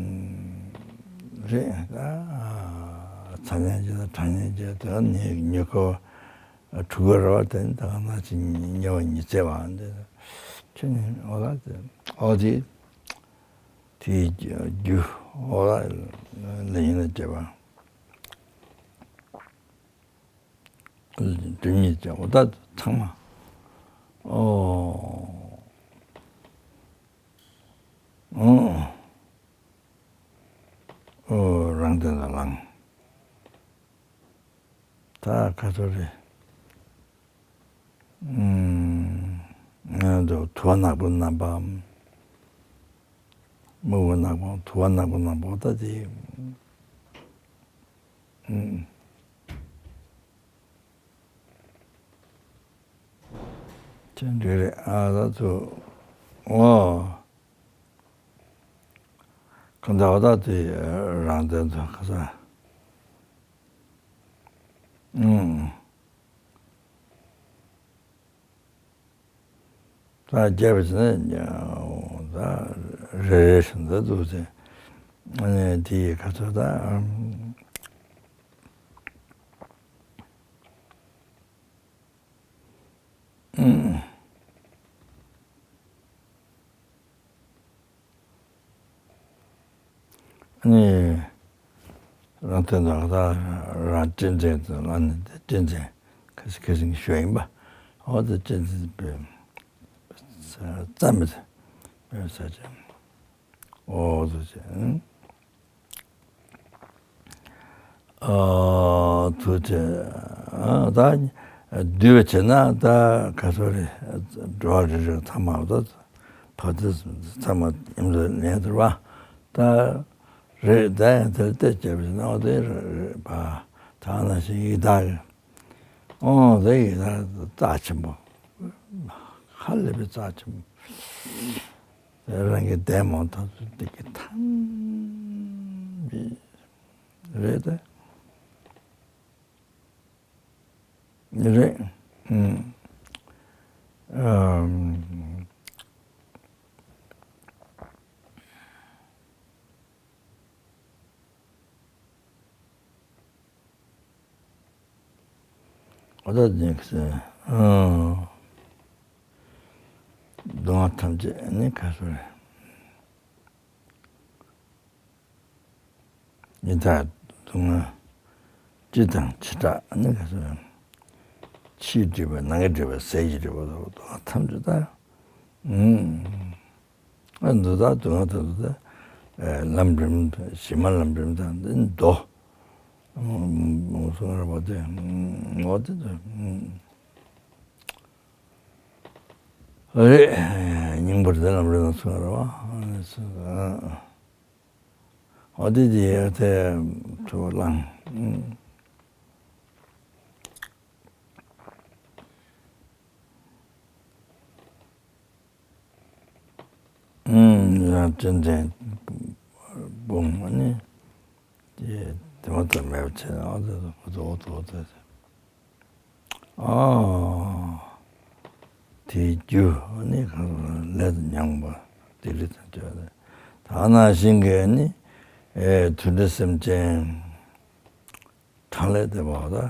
རེད་ད། ཚ་དམྱལ་བརྒྱད་དང་གྲང་དམྱལ་བརྒྱད་དང་ཉེ་ཉེ་འཁོར་དྲུག་པ་རེད་བ། དེ་ནི་ད་ག་ནང་བཞིན་དམྱལ་བ་ཉི་ཚེ་བའང་འདི་ཁྱོད་ནི་འོ་ལ་དེ་འོ་དེ། དེའི་རྒྱུ་འོ་ལ་ལ་ཡིན་ན་བྱེད་པ། སྒྲིབ་གཉིས་བྱེད་འོ་ད་ཚང་མ། ཨོ། ཨོ། ཨོ་རང་དོན་ལ་ལངས། ད་ག་ཚོད་རེད། ཨུམ། ང་ཚོ་དུ་བ་ནག་པོ་རྣམ་པའམ། སྨུག་པོ་ནག་པོ་དུ་བ་ནག་པོ་རྣམ་པ་ད་དེ། ཨུམ། ཅན་འདྲ་རེད་ཨ་ད་ཚོ། ཨོ། གང་ལྟར་བ་ད་དེ་རང་དོན་དུ་ག་ས། ཨུམ། ད་རྒྱས་པ་ཟེར་ན་ད་རེ་རེ་བཞིན་དུ་འདུག་ཟེར། ཨ་ནི་དེ་ཡི་ཁ་ཚོ་ད། ཨུམ། ཨ་ནི་རང་དོན་དག་ད་རང་གཅེས་འཛིན་དང་ཨ་ནི་གཅེས་འཛིན་ཁ་སི་ཁ་སི་ཞུ་ཡིན་པ། འོ་ད་གཅེས་འཛིན་པའི་རྩ་མེད་པའི་ས་ཆ་འོ་ཟེར་བྱས། ཨ་ཐུགས་རྗེ་ཆེ། ཨ་ད་བསྡུས་པ་བྱས་ན་ད་ག་ཚོད་རེད། འགྲོ་བ་རེ་རེ་ཚང་མ་ད་བར་དུ་ཚང་མ་ཡིན་ཚུལ་ལན་ཟེར་བ་ད་རེད། ད་ཡང་དེར་བལྟས་བྱས་པ་ཡིན་ན་འོ་དེ་རེད་རེད་པ། ད་ནང་བཞིན་ཡི་དྭགས་ཀྱི་ཨོ་དེ་ཡི་དྭགས་རྩ་ཆེན་པོ། ཧ་ལས་པའི་རྩ་ཆེན་པོ། རང་གི་འདས་མ་ཐག་ཏུ་འདི་གི་ཐམས་ཅད་རེད་དེ། རེད། ཨུམ། ཨམ། འོ་ད་ནི་ཁ་སང་། ཨང་། སྡུག་བསྔལ་ཐམས་ཅད་ནི་ཁ་སོ་རེད། ཡི་དྭགས་སྡུག་བསྔལ་སྤྱི་དང་བྱེ་བྲག་ནི་ཁ་སོ་རེད། ཕྱིའི་སྒྲིབ་པ་ནང་གི་སྒྲིབ་པ་ཟས་ཀྱི་སྒྲིབ་པ་སོགས་སྡུག་བསྔལ་ཐམས་ཅད་ད། ཨང་། ཨ་འདི་དག་དུ་མ་དང་དུ་ད་ལམ་རིམ་ཞི་མ་ལམ་རིམ་དང་འདི་མདོ་མོ་སོང་ར་བ་དེ་ངོ་དེ་དུ་རེད། སྙིང་པོར་དེ་ལམ་རིམ་དང་སོང་ར་བ་འོ་དེ་དེ་ཡ་དེ་ཐུ་བ་ལང་། ཨུམ། ཡང་ཅི་འདྲའི་སྤོང་བ་ནི། དེ་དེ་མ་ཐག་མེད་པ་བྱས་ན་འོ་དེ་འོ་དེ་འོ་དེ་འོ་དེ། ཨ། དེའི་རྒྱུ་ནི་གང་ལས་ཉམས་པ་དེ་རིགས་དང་བཅས་ཏེ། ད་ནང་བཞིན་གྱི་ནི། ཨེ་དུད་འགྲོ་སེམས་ཅན་གྲངས་ལས་འདས་པ་དང་།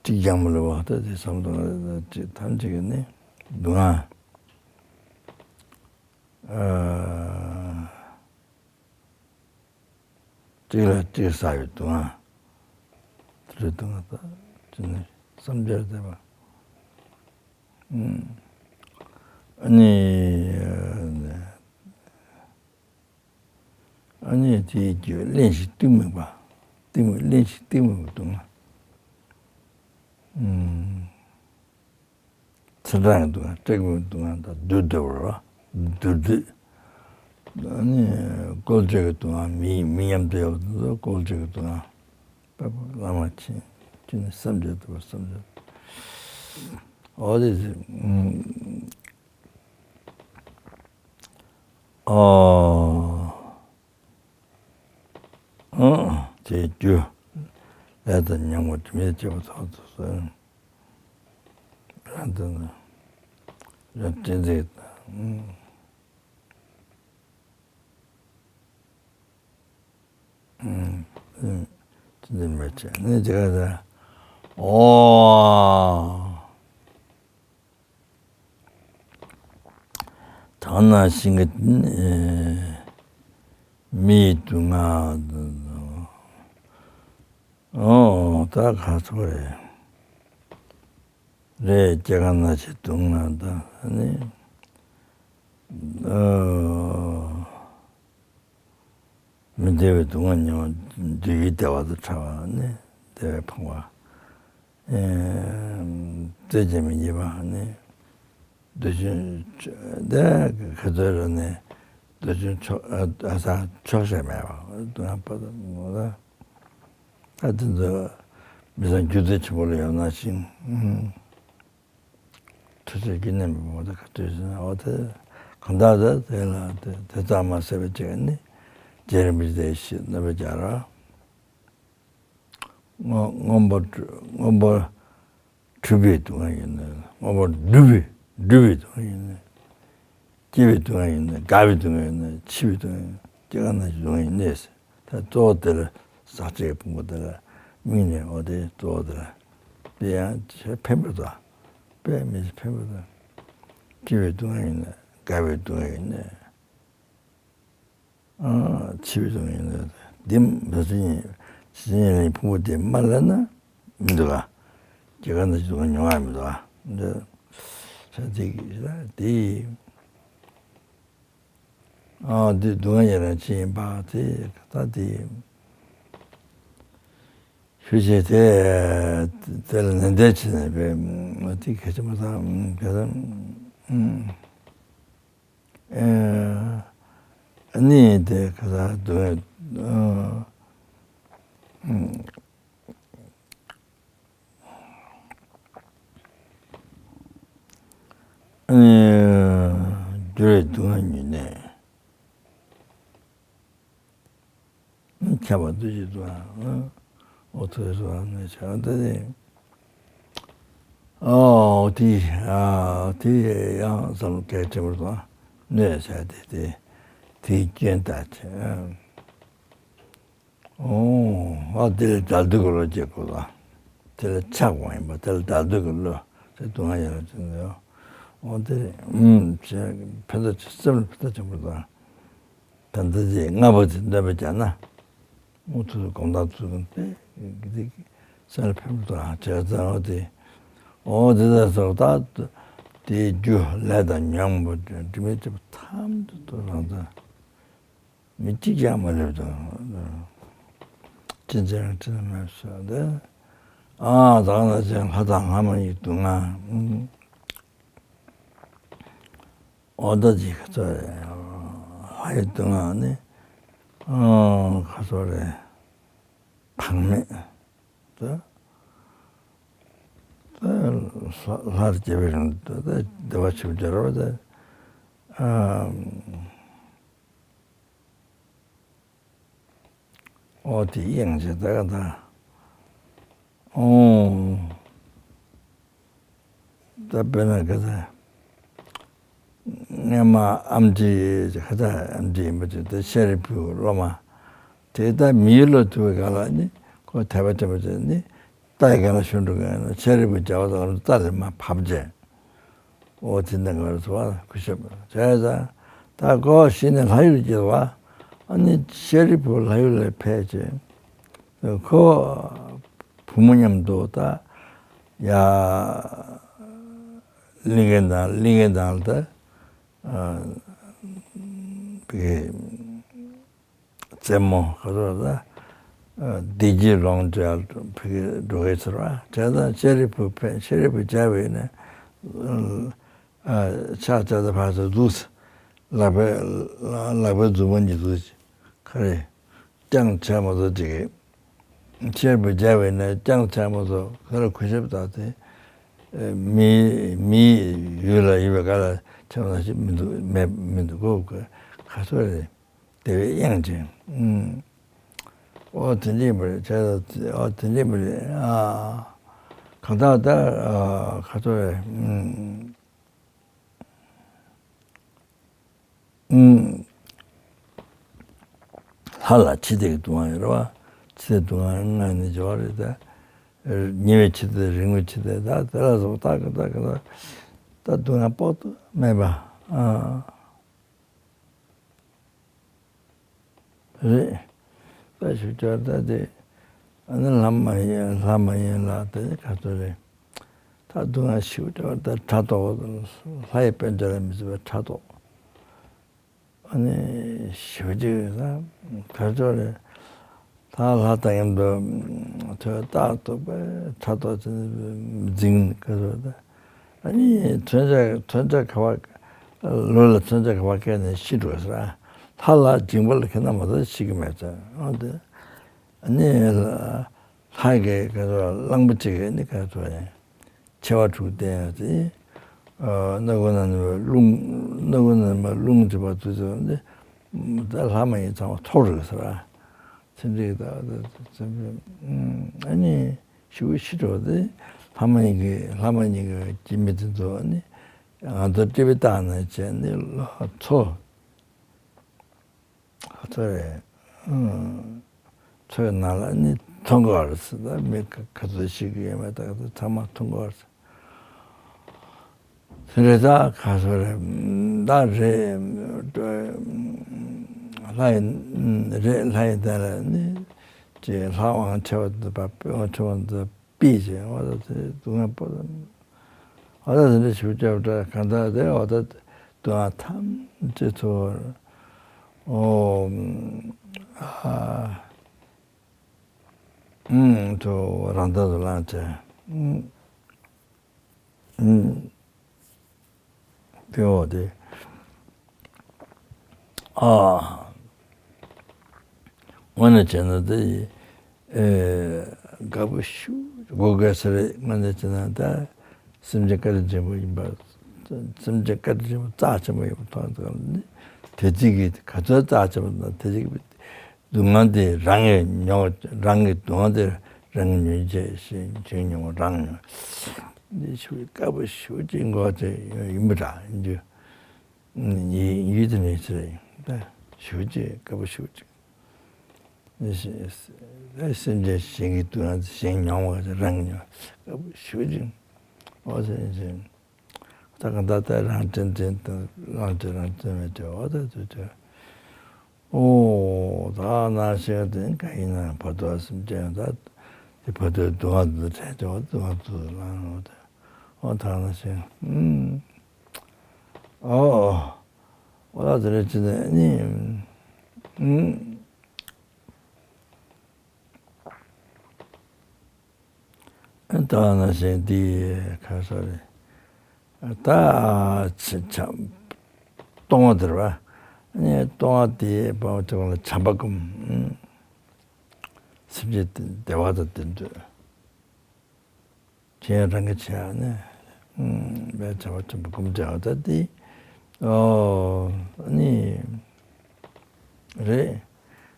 གཅིག་ཀྱང་མི་བསླུ་བ་ལྟ་དེ་བསམ་དོན་ལ་ཐམས་ཅད་ཀྱི་ནི་སྡུག་བསྔལ། ཨ། གཅིག་ལ་གཅིག་བསགས་པའི་སྡུག་བསྔལ། དེ་འདྲའི་སྡུག་བསྔལ་དང་བཅས་ནས་བསམ་གྱིས་མི་ཁྱབ་པ། ཨ་ནི། ཨ་ནི་དེའི་རྒྱུ་གླེན་ཞིང་གཏིང་མིག་པ། གཏིང་མིག་གླེན་ཞིང་གཏིང་མིག་པ་སྡུག་བསྔལ། ཨུམ། ཚེ་འཕྲང་གི་སྡུག་བསྔལ། སྐྲག་པའི་སྡུག་བསྔལ་དང་བདུད་འདུལ་བ་རེད་བ། བདུད་འདུལ། ཨ་ནི་བཀོལ་སྤྱོད་ཀྱི་སྡུག་བསྔལ། མི་མི་མཉམ་དུ་ཡོད་པ་དེ་ཚོ་བཀོལ་སྤྱོད་ཀྱི་སྡུག་བསྔལ། དཔེ་བླ་མ་མཁྱེན་མཁྱེན་ནས་བསམ་བརྗོད་དུ་བསམ་བརྗོད། འོ་དེ་ཨ། ཨ། དེའི་རྒྱུ། ལས་དང་ཉོན་མོངས་དྲི་མས་བསྐྱེད་པ་ཐོག་ཏུ་སོན། རང་དོན་དང་། རང་བསྟན་འཛིན་དང་། ཨ། ཨ། བསྟན་འཛིན་མ་བྱས་ནས་དེ་ག་ད། ཨོ། དེ་ནང་བཞིན་གྱི་མིའི་སྡུག་བསྔལ། ཨོ་ད་ག་ཚོད་རེད། རེད། སྐྱེ་རྒ་ན་འཆིའི་སྡུག་བསྔལ་དང་ནི། ཨོ། མི་བདེ་བའི་སྡུག་བསྔལ་མྱོང་བ། འདོད་ཡུལ་བདེ་བ་དང་ཕྲ་བ་ནི་བདེ་བས་ཕོངས་པ། ཨེ། རྩོད་བཅས་མི་བགྱིད་པ་ནི། འདོད་ཆུང་། དེ་ག་ཚོད་རེད་ནས། འདོད་ཆུང་ཆོག་ཨ་ས་ཆོག་ཤེས་མེད་པ། སྡུག་བསྔལ་པ་དང་ངོ་ལ། ད་དེ་ཚོ་མི་ཚང་རྒྱུ་མཚན་ཆེན་པོ་ལ་ཡོད་ན་ཞིང་། ཐུགས་རྗེ་བརྒྱུད་ནས་མི་འོ་ད་ག་དུས་ཟིན་འོ་དེ་གང་ལྟར་དེ་དེ་ལ་དེ་དེ་ཙམ་མ་ཟད་པའི་ཅིག་ནི་རྗེ་རིན་པོ་ཆེ་ཞེས་རྣམ་པར་སྦྱར་རོ། མངོན་མངོན་པར་མངོན་པར་འཁྲུལ་པའི་སྡུག་བསྔལ་ཡིན་ནོ། མངོན་པར་འཁྲུལ་པའི་འཁྲུལ་པའི་སྡུག་བསྔལ་ཡིན་ནོ། སྐྱེ་བའི་སྡུག་བསྔལ་ཡིན་ནོ། རྒ་བའི་སྡུག་བསྔལ་ཡིན་ནོ། འཆི་བའི་སྡུག་བསྔལ་ཡིན་ནོ། སྐྱེ་རྒ་ན་འཆིའི་སྡུག་བསྔལ་ཡིན་ནོ། ད་གཙོ་བོ་དེ་ལ་ཟག་བཅས་ཕུང་པོ་དེ་ལ་དམིགས་ནས་འོ་དེ་གཙོ་བོ་དེ་ལ་དེ་ཡང་ཕན་པར་དོ། དཔེ་མི་སྲིད་ཕན་པར་དོ། སྐྱེ་བའི་སྡུག་བསྔལ་ཡིན་ནོ། རྒ་བའི་སྡུག་བསྔལ་ཡིན་ནོ། ཨ། འཆི་བའི་སྡུག་བསྔལ་ཡིན་ནོ། འདི་མ་ཟིན་ཡིན། ཇི་ཡིན་ལ་ཕུང་པོ་དེ་མ་ལེན་ན་མི་འདུག་ག་སྐྱེ་རྒ་ན་འཆིའི་སྡུག་བསྔལ་མྱོང་ཡ་མི་འདུག་ག་འདི་ས་དེ་གི་ས་དེ། ཨ། འདི་སྡུག་བསྔལ་ཡི་རང་བཞིན་ཡིན་པ་དེ་ད་དེ། ཤུགས་ཆེ་དེ། དེ་ལ་ནན་ཏན་བྱས་ནས་དཔེ་དེ་གལ་ཆེན་པོ་དང་གལ་ཆེན། ཨ་ནི་དེ་ག་ས་སྡུག་བསྔལ། ཨ་ནི་འགྱུར་བའི་སྡུག་བསྔལ་ཉིད་ནི། ཁྱབ་པ་འདུ་བྱེད་དུ། འོ་ཐོས་སོ་ནས་བྱ་བ་འདི་ནི། ཨོ་དེ། ཨ་དེ་ཡང་བསམ་བློ་གལ་ཆེན་པོ་དང་གནོད་བྱ་དེ་དེ་དེའི་སྐྱོན་ལྟ་བྱེད། ཨོ། ཨ་དེ་ལ་བདག་འདོད་ཀྱི་བློ་སྐྱེ་དགོས་ལ། དེ་ལ་ཆགས་པ་ཡིན་པ་དེ་ལ་བདག་འདོད་ཀྱི་བློ་དེ་སྡུག་བསྔལ་ཡོད་ཅེས་ཟེར། ཨོ་དེ་ཨུམ་ཕན་ཐོགས་ཆེ་སེམས་ལ་ཕན་ཐོགས་ཆེན་པོ་དང་། ད་ལྟ་དེ་ལྔ་པོ་དེ་གནོད་པ་བརྒྱབ་ན། ཨོ་ཐུགས་སུ་དགོངས་དག་ཚུལ་ཁྲིམས་དེ་སེམས་ལ་ཕན་པོ་དང་བྱས་ཙང་ཨོ་དེ། ཨོ་དེ་ལ་སོགས་ད་དེའི་རྒྱུ་ལས་དང་ཉོན་མོངས་པ་དྲི་མས་བསྐྱེད་པ་ཐམས་ཅད་དུ་རང་དང་། མི་གཅིག་ཀྱང་མ་ལུས་དང་། ཅི་མཛད་རང་ཁྲིད་མེད་སོ་དེ། ཨ་དག་ན་ཅན་ལྷ་དང་ལྷ་མ་ཡིན་སྡུག་བསྔལ། ཨོ་ད་ཅི་ག་ཚོད་རེད། ལྷ་ཡི་སྡུག་བསྔལ་ནི། ཨ་ག་ཚོད་རེད། བག་མེད། ད་ད་ལྷ་ལྷར་སྐྱེ་བའི་རིང་དུ་ད་བདེ་བ་ཆེན་པོ་སྦྱོར་བ་ད། ཨ། ཨོ་དེ་དབྱངས་ཅན་ད་ག་ད། ཨོ། ད་དཔེར་ན་ག་ད། སྔས་མ་ཨམ་ཆི་ག་ད་ཨམ་ཆི་ཡིན་པ་དེ་ད་ཤཱ་རིའི་བུའི་སློབ་མ། དེ་ད་མི་ཡུལ་ལ་ཐུག་པའི་སྒང་ལ་ནི་ཁོ་དད་པ་ཆེན་པོ་བྱས་ནི། རྟ་ཡི་སྒང་ལ་ཞོན་འགྲོ་མཁན་ཤཱ་རིའི་བུ་མཇལ་བ་དང་ལམ་དུ་རྟ་ལས་མར་བབས་བྱས། འོ་དེ་འདྲ་ང་རང་ཚོ་བ་གུས་ཞབས་བྱས་ཙང་། ད་ཁོ་ཤི་ནས་ལྷ་ཡུལ་སྐྱེས་པ། ཨ་ནི་ཤཱ་རིའི་བུ་ལྷ་ཡུལ་ལ་ཕེབས་བྱས། ཁོ་བུ་མོ་མཉམ་དུ་ད་ཡ་གླིང་གེ་དང་གླིང་གེ་དང་ད་ཨ་བི་རྩེ་མོ་ག་རེ་ལ་བདེ་སྐྱིད་ལོངས་སྤྱོད་ཕ་གི་འགྲོ་གི་ཚོར་བ་བྱས་ཙང་ཤཱ་རིའི་བུ་ཕེབས། ཤཱ་རིའི་བུ་མཇལ་བས་ནས་ ཕྱག་བྱ་ད་ཕར་ཚུར་འདུག་ལག་པའི་ལག་པའི་མཛུབ་མོ་གཉིས་འདུག་ག་རེ་རྐྱང་བྱས་མ་གཏོགས་ཅིག་གཤེར་བུ་རྒྱག་པས་ན་རྐྱང་བྱས་མ་གཏོགས་ག་རེ་གུས་ཞབས་དང་དེ་མི་མིའི་ཡུལ་ལ་ཡིན་པའི་སྐབས་ལ་བྱས་པ་ནང་བཞིན་མི་འདུག་མེད་མི་འདུག་གོ་ག་ཚོད་རེད། དེ་བས་དབྱངས་ཅན། ཨོ་དེ་འདྲས་མ་རེད་བྱས་ཨོ་དེ་འདྲས་མ་རེད་ཨ། གང་ལྟར་ད་ག་ཚོད་རེད། ལྷ་ལ་འཆི་ལྟས་ཀྱི་སྡུག་བསྔལ་ཡོད་རེད་བ། འཆི་ལྟས་སྡུག་བསྔལ་ལྔ་ནི་འབྱོར་བ་རེད་ད། ཉེ་བའི་འཆི་ལྟས་རིང་བའི་འཆི་ལྟས་ད་དེ་ལ་སོགས་ད་ག་ད་ག་ད་ད་སྡུག་བསྔལ་དཔག་ཏུ་མེད་པ་ཨ། རེད། ད་ཞུ་ཅོག་ད་དེ་ཨ་ནི་ལྷ་མ་ཡིན་ལྷ་མ་ཡིན་ལ་དེ་ག་ཚོད་རེད། ད་སྡུག་བསྔལ་ཞུ་ཅོག་ད་ཕྲག་དོག་ལྷ་ཡི་དཔལ་འབྱོར་ལ་མི་བརྩི་བའི་ཕྲག་དོག་ཨ་ནི་ཞུ་ཅིག་ད་ག་ཚོད་རེད། ད་ལྷ་དང་མཉམ་དུ་ཐོས་རྟགས་ཐོབ་པའི་ཕྲག་དོག་ཅན་འཛིན་ག་ཚོད་ད། ཨ་ནི་མཚོན་ཆ་མཚོན་ཆ་ག་བ་ལུས་ལ་མཚོན་ཆ་ག་བ་བཀལ་ནས་ཤི་འགྲོ་ཟེར། ལྷ་ལ་སྦྱིན་པ་ལ་ཁེ་ན་མ་ཐོགས་ཤི་གི་མེད་ཙང་ཨ་ནི་ལྷ་གི་ག་ཚོད་གླང་པོ་ཆེ་གི་ནི་ག་ཚོད་ཡིན་ཆེ་བ་དྲུག་བསྟན་ཡང་ཟེར། སྣ་ཁུང་ནང་ནས་རླུང་སྣ་ཁུང་ནང་ནས་རླུང་འཇིབ་པ་དུས་ཚོད་ནི་ད་ལྷ་མ་ཡིན་ཚང་མ་ཐོག་རེད་ཟེར། ཚེ་འདི་ད་ཚེ་འདི་ཨ་ནི་ཤི་བོ་ཤི་འགྲོ་སྟེ་ལྷ་མ་ཡིན་གྱི་ལྷ་མ་ཡིན་གྱི་སྐྱེ་མི་དེ་ཚོ་ནི་ང་ཚོ་སྤྲེལ་པའི་རྟགས་ནང་བྱས་ནི་ལྷ་མཚོ། ཁ་ཚ་རེད། མཚོའི་ནང་ལ་ནི་མཐོང་གི་བར་སྲིད་ད་མི་ཁ་ཚ་ཞིག་ཡོད་མེད་ད་ཚང་མ་མཐོང་གི་བར་སྲིད། དེ་རེད་ད་ཁ་ཚ་རེད་ད་རེད། ལྷ་ཡི་རེད་ལྷ་ཡི་དེ་ལ་ནི་ཅེས་ལྷ་དབང་ཆེ་བ་འདི་པ་དབང་ཆེ་བ་འདི། པི་ཅེ་འོ་ད་དེ་སྡུག་བསྔལ་པོ་དང་། འོ་ད་དེ་འདྲ་ཞིག་སྐྱབས་འགྲོ་གང་ལྟར་དེ་འོ་ད་སྡུག་བསྔལ་ཐམས་ཅད་ཚོར། ཨོ། ཨ། ཨུམ་ཚོ་རང་དག་ཏུ་བླངས་བྱས། ཨུམ། ཨུམ། དེ་འོ་དེ། ཨ། དངོས་གནས་བྱས་ན་དེ་ཡི། ཨེ། དགའ་པོ་ཞུ་དགོས་དགོས་ས་རེད་དངོས་གནས་བྱས་ན་ད། སེམས་ཅན་བཀའ་དྲིན་ཆེན་པོ་ཡིན་པ། སེམས་ཅན་བཀའ་དྲིན་ཆེན་པོ་རྩ་ཆེན་པོ་ཡིན་པ་མཐོང་ཙང་ནི། དེ་ཚིག་གི་ག་ཚོད་རྩ་ཆེན་པོ་དང་དེ་ཚིག་གི་སྡུག་བསྔལ་དེ་རང་གིས་མྱོང་རང་གི་སྡུག་བསྔལ་དེ་རང་གིས་མྱོང་བྱས་ཤིང་ཅིག་མྱོང་རང་མྱོང་། འདི་ཞུ་བའི་དཀའ་པོ་ཞུ་ཅིག་འགོག་བྱས་ཡིན་པ་འདྲ་ཡིན་རྒྱུ། ཡིན་ཡིན་དེ་མིན་ཟེར་ཡིན་ད་ཞུ་ཅིག་དཀའ་པོ་ཞུ་ཅིག་སེམས་ཅན་གཞན་གྱི་སྡུག་བསྔལ་གཞན་མྱོང་བ་རང་མྱོང་དཀའ་པོ་ཞུ་ཅིག་འོ་ཟེར་ཡིན་ཟེར། ད་ག་ད་ལྟ་རང་དྲན་དྲན་དང་བླང་དྲན་རང་དྲན་མེད་དེ་འོ་ད་དུ་དུ་ཨོ་ད་ན་ཤེས་དེ་ག་ཡིན་ན་བར་དོ་སེམས་ཅན་ད་དེ་བར་དོའི་སྡུག་བསྔལ་དུ་དྲན་དེ་འོ་སྡུག་བསྔལ་དུ་བླང་འོ་ད་འོ་ད་ན་ཤེས་ཨུམ་ཨོ་འོ་ད་དེ་རེད་ཅི་ནས་ནི་ཨུམ། ད་ནང་བཞིན་འདི་ཁ་ས་རེད། ད་ཆ་ཆ་སྟོང་བ་དེར་བ། ནི་སྟོང་བ་དེ་བ་དེ་བ་ལ་བྱམས་པ་ཀུན། སེམས་ཅན་བདེ་བ་དང་ལྡན་འདོད། ཁྱེད་རང་གི་བྱས་ནས་བས་བྱམས་པ་ཆེན་པོ་ཀུན་བྱ་བ་ད་དེ་ཨོ་ནི། རེད།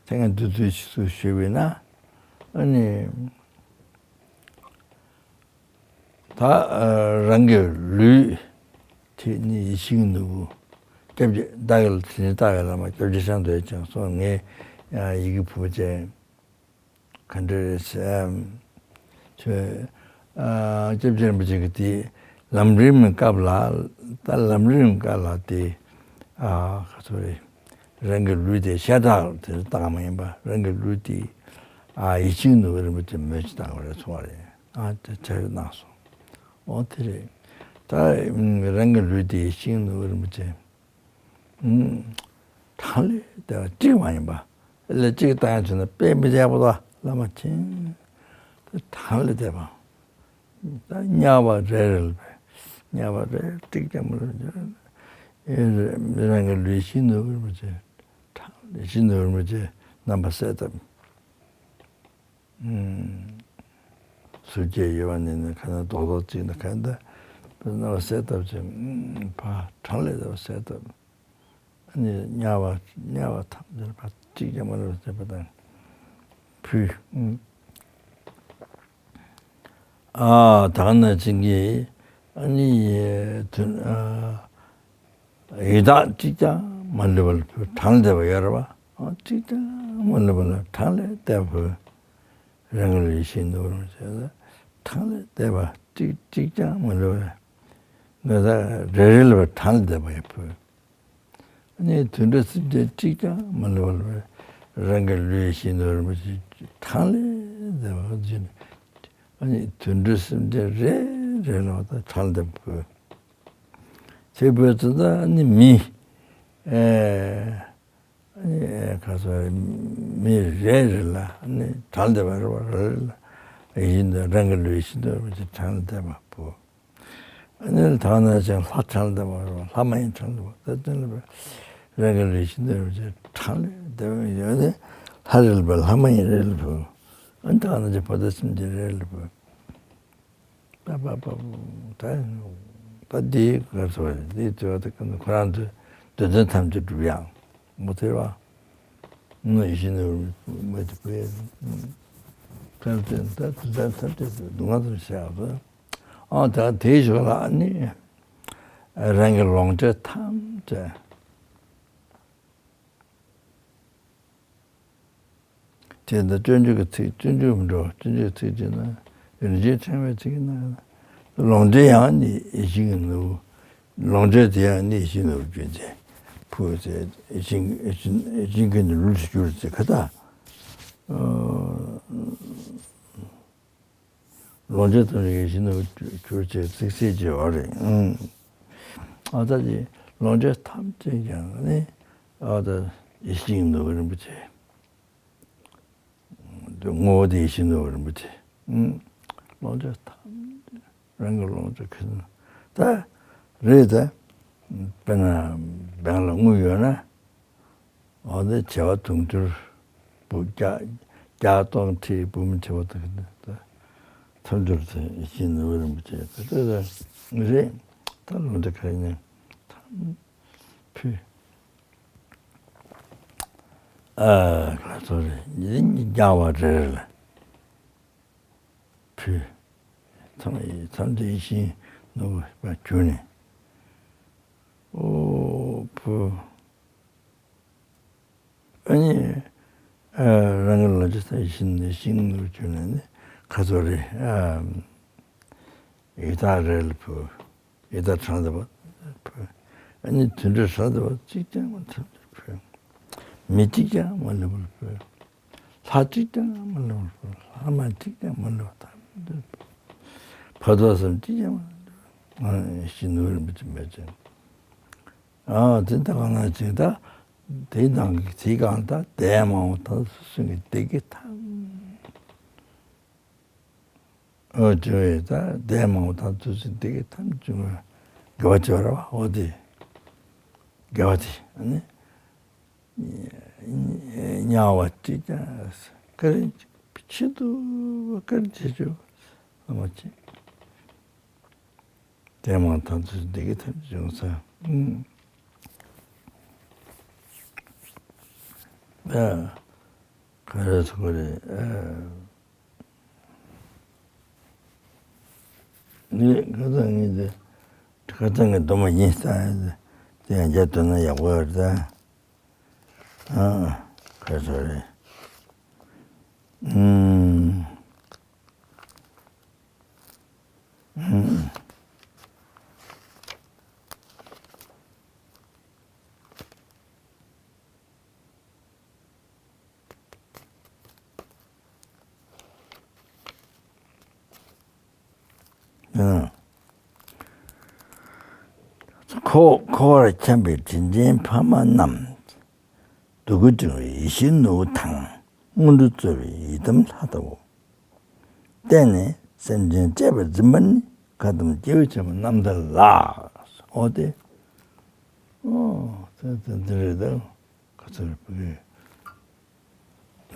ཐེངས་འདི་ཚོའི་ཕྱིས་སུ་ཞུས་པས་ན། ཨ་ནི། ད་རང་གི་ལུས་དེ་ནི་ཡིད་བཞིན་ནོར་བུ། སྐྱབས་རྗེ་བདག་གི་ལ་དེ་ནི་བདག་གི་བླ་མ་སྐྱབས་རྗེ་ཤིང་རྡོ་རྗེ་འཆང་སོགས་ངའི་ཡི་གེ་ཕུལ་བྱས། ག་འདྲ་རེད་ཟེར། ཁྱོད། ཨ། སྐྱབས་རྗེ་རིན་པོ་ཆེ་གི་དེ་ལམ་རིམ་གྱི་སྐབས་ལ་ད་ལམ་རིམ་གྱི་སྐབས་ལ་དེ། ཨ། ག་ཚོད་རེད། རང་གི་ལུས་དེ་ཤ་ཁྲག་དེ་བཏང་མ་ཡིན་པ་རང་གི་ལུས་དེ། ཨ། ཡིད་བཞིན་ནོར་བུ་རིན་པོ་ཆེ་མོས་ཅི་བཏང་བ་རེད་ཚོར་བ་རེད། ཨ། དེ་ཆ་རེ་གནང་སོང་། འོ་དེ་རེད། ད་རང་གི་ལུས་དེ་ཡིད་བཞིན་ནོར་བུ་རིན་པོ་ཆེ། ཨུམ། གྲངས་ལས་འདས་པ་གཅིག་མ་ཡིན་པ། ལས་གཅིག་བཏང་ཡང་བྱུང་ན་དཔེ་མི་བདེ་བ་ལ་བླ་མ་མཁྱེན། དེ་གྲངས་ལས་འདས་པ། ད་དམྱལ་བ་རེ་རེ་ལ་ དམྱལ་བ་རེ་གཅིག་ཀྱང་མི་ལུས་ཀྱང་། ཨེ་རང་གི་ལུས་ཤིང་ནོར་བུ་རིན་པོ་ཆེ། ཕྲང་ལས་ཤིང་ནོར་བུ་རིན་པོ་ཆེ་རྣམ་པར་གསལ་བཏབ། ཨུམ། གཟུགས་བརྒྱད་དབྱེ་བ་ནས་ནི་ཁ་ན་རྡོག་རྡོག་གཅིག་ན་ཁ་ན་ད་རྣམ་པར་གསལ་བཏབ་ཅིང་། ཨུམ། ཕར་ཕྲང་ལས་རྣམ་པར་གསལ་བཏབ། ཨ་ནི་དམྱལ་བ་དམྱལ་བ་ཐམས་ཅད་ཕར་གཅིག་ཀྱང་མ་ལུས་པར་བྱས་པ་དང་། ཕུལ། ཨ། དག་ན་བྱིན་གྱིས་ཨ་ནི་ཡི་དུ། ཨ། ཡི་དྭགས་གཅིག་ཀྱང་མ་ལུས་པ་ལ་ཕུལ། གྲངས་ལས་འདས་པ་ཡོད་རེད་པ། ཨ། གཅིག་ཀྱང་མ་ལུས་པ་ལ་གྲངས་ལས་འདས་པ་ཕུལ། རང་གི་ལུས་ཤིང་ནོར་བུ་རིན་པོ་ཆེ་ལ་གྲངས་ལས་འདས་པ་གཅིག་གཅིག་ཀྱང་མ་ལུས་པ་ལ། ང་ད་རེ་རེ་ལ་གྲངས་ལས་འདས་པ་ཡང་ཕུལ། ཨ་ནི་དུད་འགྲོ་སེམས་ཅན་གཅིག་ཀྱང་མ་ལུས་པ་ལ། རང་གི་ལུས་ཤིང་ནོར་བུ་རིན་པོ་ཆེ་གྲངས་ལས་འདས་པ་བྱིན། ཨ་ནི་དུད་འགྲོ་སེམས་ཅན་རེ་རེ་ལ་ད་གྲངས་ལས་འདས་པ་ཕུལ། ཚེ་འཕོས་ཚུན་ད་ནི་མི། ཨེ། ཨ་ནི་ཁ་སོ་མི་རེ་རེ་ལ་ནི་གྲངས་ལས་འདས་པ་རེ་བ་རེ་ལ་ཡིན་ཏེ་རང་གི་ལུས་ཤིང་འདོད་པ་ཅིག་གྲངས་ལས་འདས་པ་པོ། ཨ་ནི་དག་ན་ཅིང་ལྷ་གྲངས་ལས་འདས་པ་རེ་བ་ལྷ་མ་ཡིན་གྲངས་ལས་འདས་པ་ད་དེ་ལ་རང་གི་ལུས་ཤིང་འདོད་པ་ཅིག་གྲངས་ལས་འདས་པ་ཡོད་ནི་ལྷ་རེ་ལ་ལྷ་མ་ཡིན་རེ་ལ་བུ། ཨ་ནི་དག་ན་ཅིང་བུ་དང་སེམས་ཅན་རེ་ལ་བུ། པ་པ་པ། ད་ད་འདི་ག་ཚོད་རེད། འདི་ཚོ་ད་ཁོ་རང་ཚོའི་འདོད་དོན་ཐམས་ཅད་འགྲུབ་ཡག་མོ་ཟེར་བ། ནི་ཡིད་བཞིན་ནོར་བུ་མ་ཐུབ་པས། ཐམས་ཅད་ད་དུས་དང་ཐམས་ཅད་དུ་སྡུག་བསྔལ་ཙམ་བཤད་ཡག་ཨ། ད་དེའི་ཞོར་ལ་ནི་རང་གི་ལོངས་སྤྱོད་ཐམས་ཅད། དེ་ལྟར་སྤྱོད་འཇུག་གི་ཚིག་སྤྱོད་འཇུག་མི་འགྲོ། སྤྱོད་འཇུག་གི་ཚིག་བྱས་ན་རིན་ཆེན་ཕྲེང་བའི་ཚིག་ན། ལོངས་སྤྱོད་ཡང་ནི་ཡིད་བཞིན་ནོར་བུ། ལོངས་སྤྱོད་དེ་ཡང་ནི་ཡིད་བཞིན་ནོར་བུར་གྱུར་ཅིག་ཕུལ་ཟེར། ཡིད་བཞིན་ཡིད་བཞིན་ཡིད་བཞིན་ཀུན་ཏུ་ལུས་སུ་གྱུར་ཅིག་ཁ་ད། ལོངས་སྤྱོད་ཐམས་ཅད་ཡིད་བཞིན་ནོར་བུར་གྱུར་ཅིག་ཚིག་གསལ་གྱི་བར་རེད། ཨ་ད་དེ་ལོངས་སྤྱོད་ཐམས་ཅད་ཀྱང་ནི་ཨ་ད་ཡིད་བཞིན་ནོར་བུ་རིན་པོ་ཆེ། དེ་ངོ་བོ་དེ་ཡིད་བཞིན་ནོར་བུ་རིན་པོ་ཆེ། ཨུམ། ལོངས་སྤྱོད་ཐམས་ཅད་རང་གི་ལོངས་སྤྱོད་ཁྱེར་ན་ད་རེད་ད། དཔེར་ན་བེང་ལ་དངུལ་ཡོད་ན། འོ་དེ་བྱེ་བ་དུང་ཕྱུར་བུ་བརྒྱ་བརྒྱ་སྟོང་ཁྲི་བུ་མི་ཁྲི་བ་དང་ད་ཐམས་ཅད་དེ་ཡིད་བཞིན་ནོར་བུ་རིན་པོ་ཆེ་ད་ད་ད་རེད། ད་ལོངས་སྤྱོད་ཁྱེར་ན་ཐམས་ཕུལ། ཨ་ལ་སོགས་རེ་ཉིད་ཉིད་རྒྱལ་བ་རེ་རེ་ལ་ཕུལ། ཚང་མ་ཡི་ཚང་མ་ཡིད་བཞིན་ནོར་བུར་གྱུར་ནས། ཨོ་བུ། ཨ་ནི་ཨ་རང་གི་ལོངས་སྤྱོད་ཡིད་བཞིན་ནོར་བུར་གྱུར་ནས་ནི་ཁ་ཚོ་རེ་ཨ། ཡི་དྭགས་རེ་ལ་ཕུལ། ཡི་དྭགས་གྲངས་ལས་འདས་པ་ཕུལ། ཨ་ནི་དུད་འགྲོ་གྲངས་ལས་འདས་པ་གཅིག་ཀྱང་མ་ཐོན་པར་ཕུལ། མི་གཅིག་ཀྱང་མ་ལུས་པར་ཕུལ། ལྷ་གཅིག་ཀྱང་མ་ལུས་པར་ཕུལ། ལྷ་མ་གཅིག་ཀྱང་མ་ལུས་པར་ཐམས་ཅད་ཕུལ། ཕ་དོ་སེམས་གཅིག་ཀྱང་མ་ལུས་པར་ཕུལ། ཨ་ནི་ཡིད་བཞིན་ནོར་བུ་རིན་པོ་ཆེ་མེད་ཅིང་། ཨ་དེ་ལྟ་གང་ན་ཅིག་ད་དེའི་ནང་གི་དེའི་སྒང་ད་འདས་མ་འོངས་ད་སོ་སོ་གི་བདེ་སྐྱིད་ཐམས་ཨོ་ཅོ་ཡི་ད་འདས་མ་འོངས་ད་དུས་ཚོད་འདི་གི་ཐམས་ཅད་དགེ་བ་བྱེད་པ་རེད་བ། འོ་དེ་དགེ་བ་དེ་ནི་དམྱལ་བ་གཅིག་ཀྱང་བཀའ་དྲིན་ཆེ་དུ་བཀའ་དྲིན་ཆེ་ཆུ་ལ་མ་བྱེད། འདས་མ་འོངས་ད་དུས་ཚོད་འདི་གི་ཐམས་ཅད་བྱུང་ས་ཨ་ག་རེ་ཟེར་དགོས་རེད་ཨ། ངས་ཁ་སང་ངས་དེ་ཁ་སང་གི་སྡོམ་པ་ཡིན་ས་ཡིན་དེ་ཡང་རྒྱ་དོན་ན་ཡག་པོ་ཡོད་རེད་ད། ཨ་ཁ་སང་རེད། ཨུམ། ཨུམ། འཁོར་འཁོར་བར་འཁྱམས་པའི་དྲིན་ཅན་ཕ་མ་རྣམས། སྡུག་ཀུན་སྤྲིང་བའི་ཡིད་བཞིན་ནོར་བུ་དང་། སྔོན་འགྲོ་སྩོལ་བའི་ཡི་དམ་ལྷ་ལྟ་བུ། བརྟེན་ནས་སེམས་ཅན་གཅེས་པར་འཛིན་པ་ནི། ཁ་དམ་སྐྱེ་བོ་ཆེན་པོ་རྣམ་ཐར་ལ། འོ་དེ། ཨོ་དེ་དེ་འདི་རེད་ད། ཁ་ཚར་བུ་གི།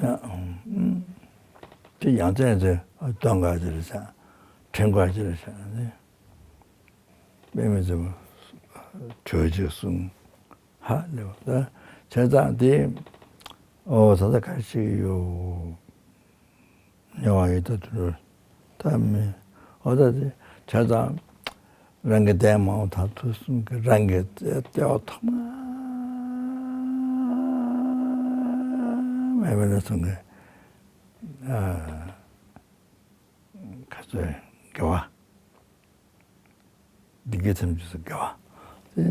ཡ་ཨང་། དེ་ཡང་ཚན་ཚན་སྟོན་ག་ཅི་རེད་ཤག་ཕྲེང་ག་ཅི་རེད་ཤག་ནི། དཔེ་མི་སྲིད་པ། གྲོས་ཅིག་གསུངས། ཧ་ལས་པ་ད། བྱས་ཙང་དེ། ཨོ་ད་ལྟ་ག་རེ་བྱེད་ཀྱི་ཡོད། ཉེ་བ་ཡོད་ད་དུ་ད་མི། ཨོ་ད་དེ། བྱས་ཙང་། རང་གི་དེ་མང་བ་དང་དུས་གསུམ་གྱི་རང་གི་སྐྱེ་བ་ཐོག་མ་མེད་པ་ནས་བཟུང་གི། ཨ། ག་ཚོད་དགེ་བ། བདེ་སྐྱིད་ཐམས་ཅད་སུ་དགེ་བ། དེ་